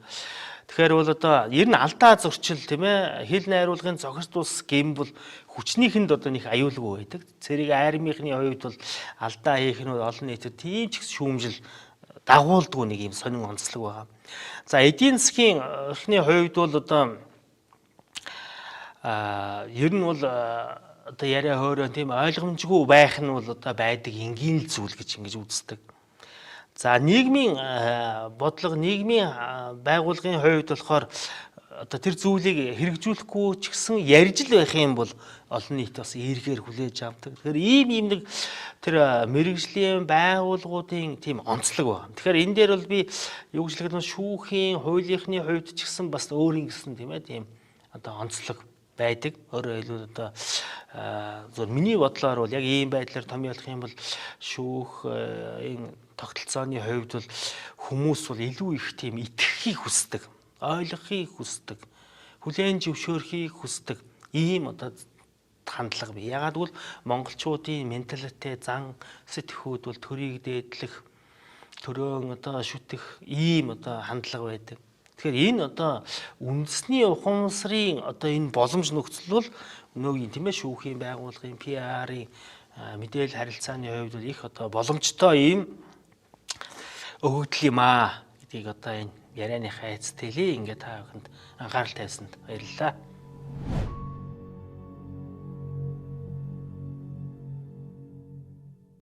тэгэхээр бол одоо ер нь алдаа зөрчил, тийм ээ, хэл найруулгын зохис тус гэм бол хүчнийхэнд одоо нэг аюулгүй байдаг. Цэрэг армийнхны хувьд бол алдаа хийх нь олон нийтэд тийм ч их шүүмжил дагуулдгүй нэг юм сонин онцлог байгаа. За, эдийн засгийн орхины хувьд бол одоо ер нь бол одоо яриа хөөрөө тийм ойлгомжгүй байх нь бол одоо байдаг энгийн л зүйл гэж ингэж үздэг. За, нийгмийн бодлого, нийгмийн байгууллагын хувьд болохоор одоо тэр зүйлийг хэрэгжүүлэхгүй ч гэсэн ярьж л байх юм бол олон нийт бас эергээр хүлээж авдаг. Тэгэхээр ийм ийм нэг тэр мэргэжлийн байгууллагуудын тийм онцлог байна. Тэгэхээр энэ дээр бол би юу гэж хэлэх вэ, шүүхийн, хуулийнхны хувьд ч гэсэн бас өөрийн гэсэн, тийм ээ, тийм одоо онцлог байдаг. Өөрөөр хэлбэл, одоо зөв миний бодлоор бол яг ийм байдлаар томьёолох юм бол шүүх энэ тогтолцооны хувьд бол хүмүүс бол илүү их тийм итгэхийг хүсдэг, ойлгохыг хүсдэг, хүлээн зөвшөөрөхийг хүсдэг ийм одоо хандлага бий. Яагаад гэвэл монголчуудын менталитет, зан сэтгхүүд бол төрийг дээдлэх, төрөөн одоо шүтэх ийм одоо хандлага байдаг. Тэгэхээр энэ одоо үндэсний ухамсарын одоо энэ боломж нөхцөл бол өнөөгийн, тийм ээ, шүүхийн байгууллагын PR-ын мэдээлэл харилцааны хувьд бол их одоо боломжтой ийм өгөгдөл юм аа гэдгийг одоо энэ ярианыхаа эцэст хэлье. Ингээд та бүхэнд анхаарал тавьсанд баярлалаа.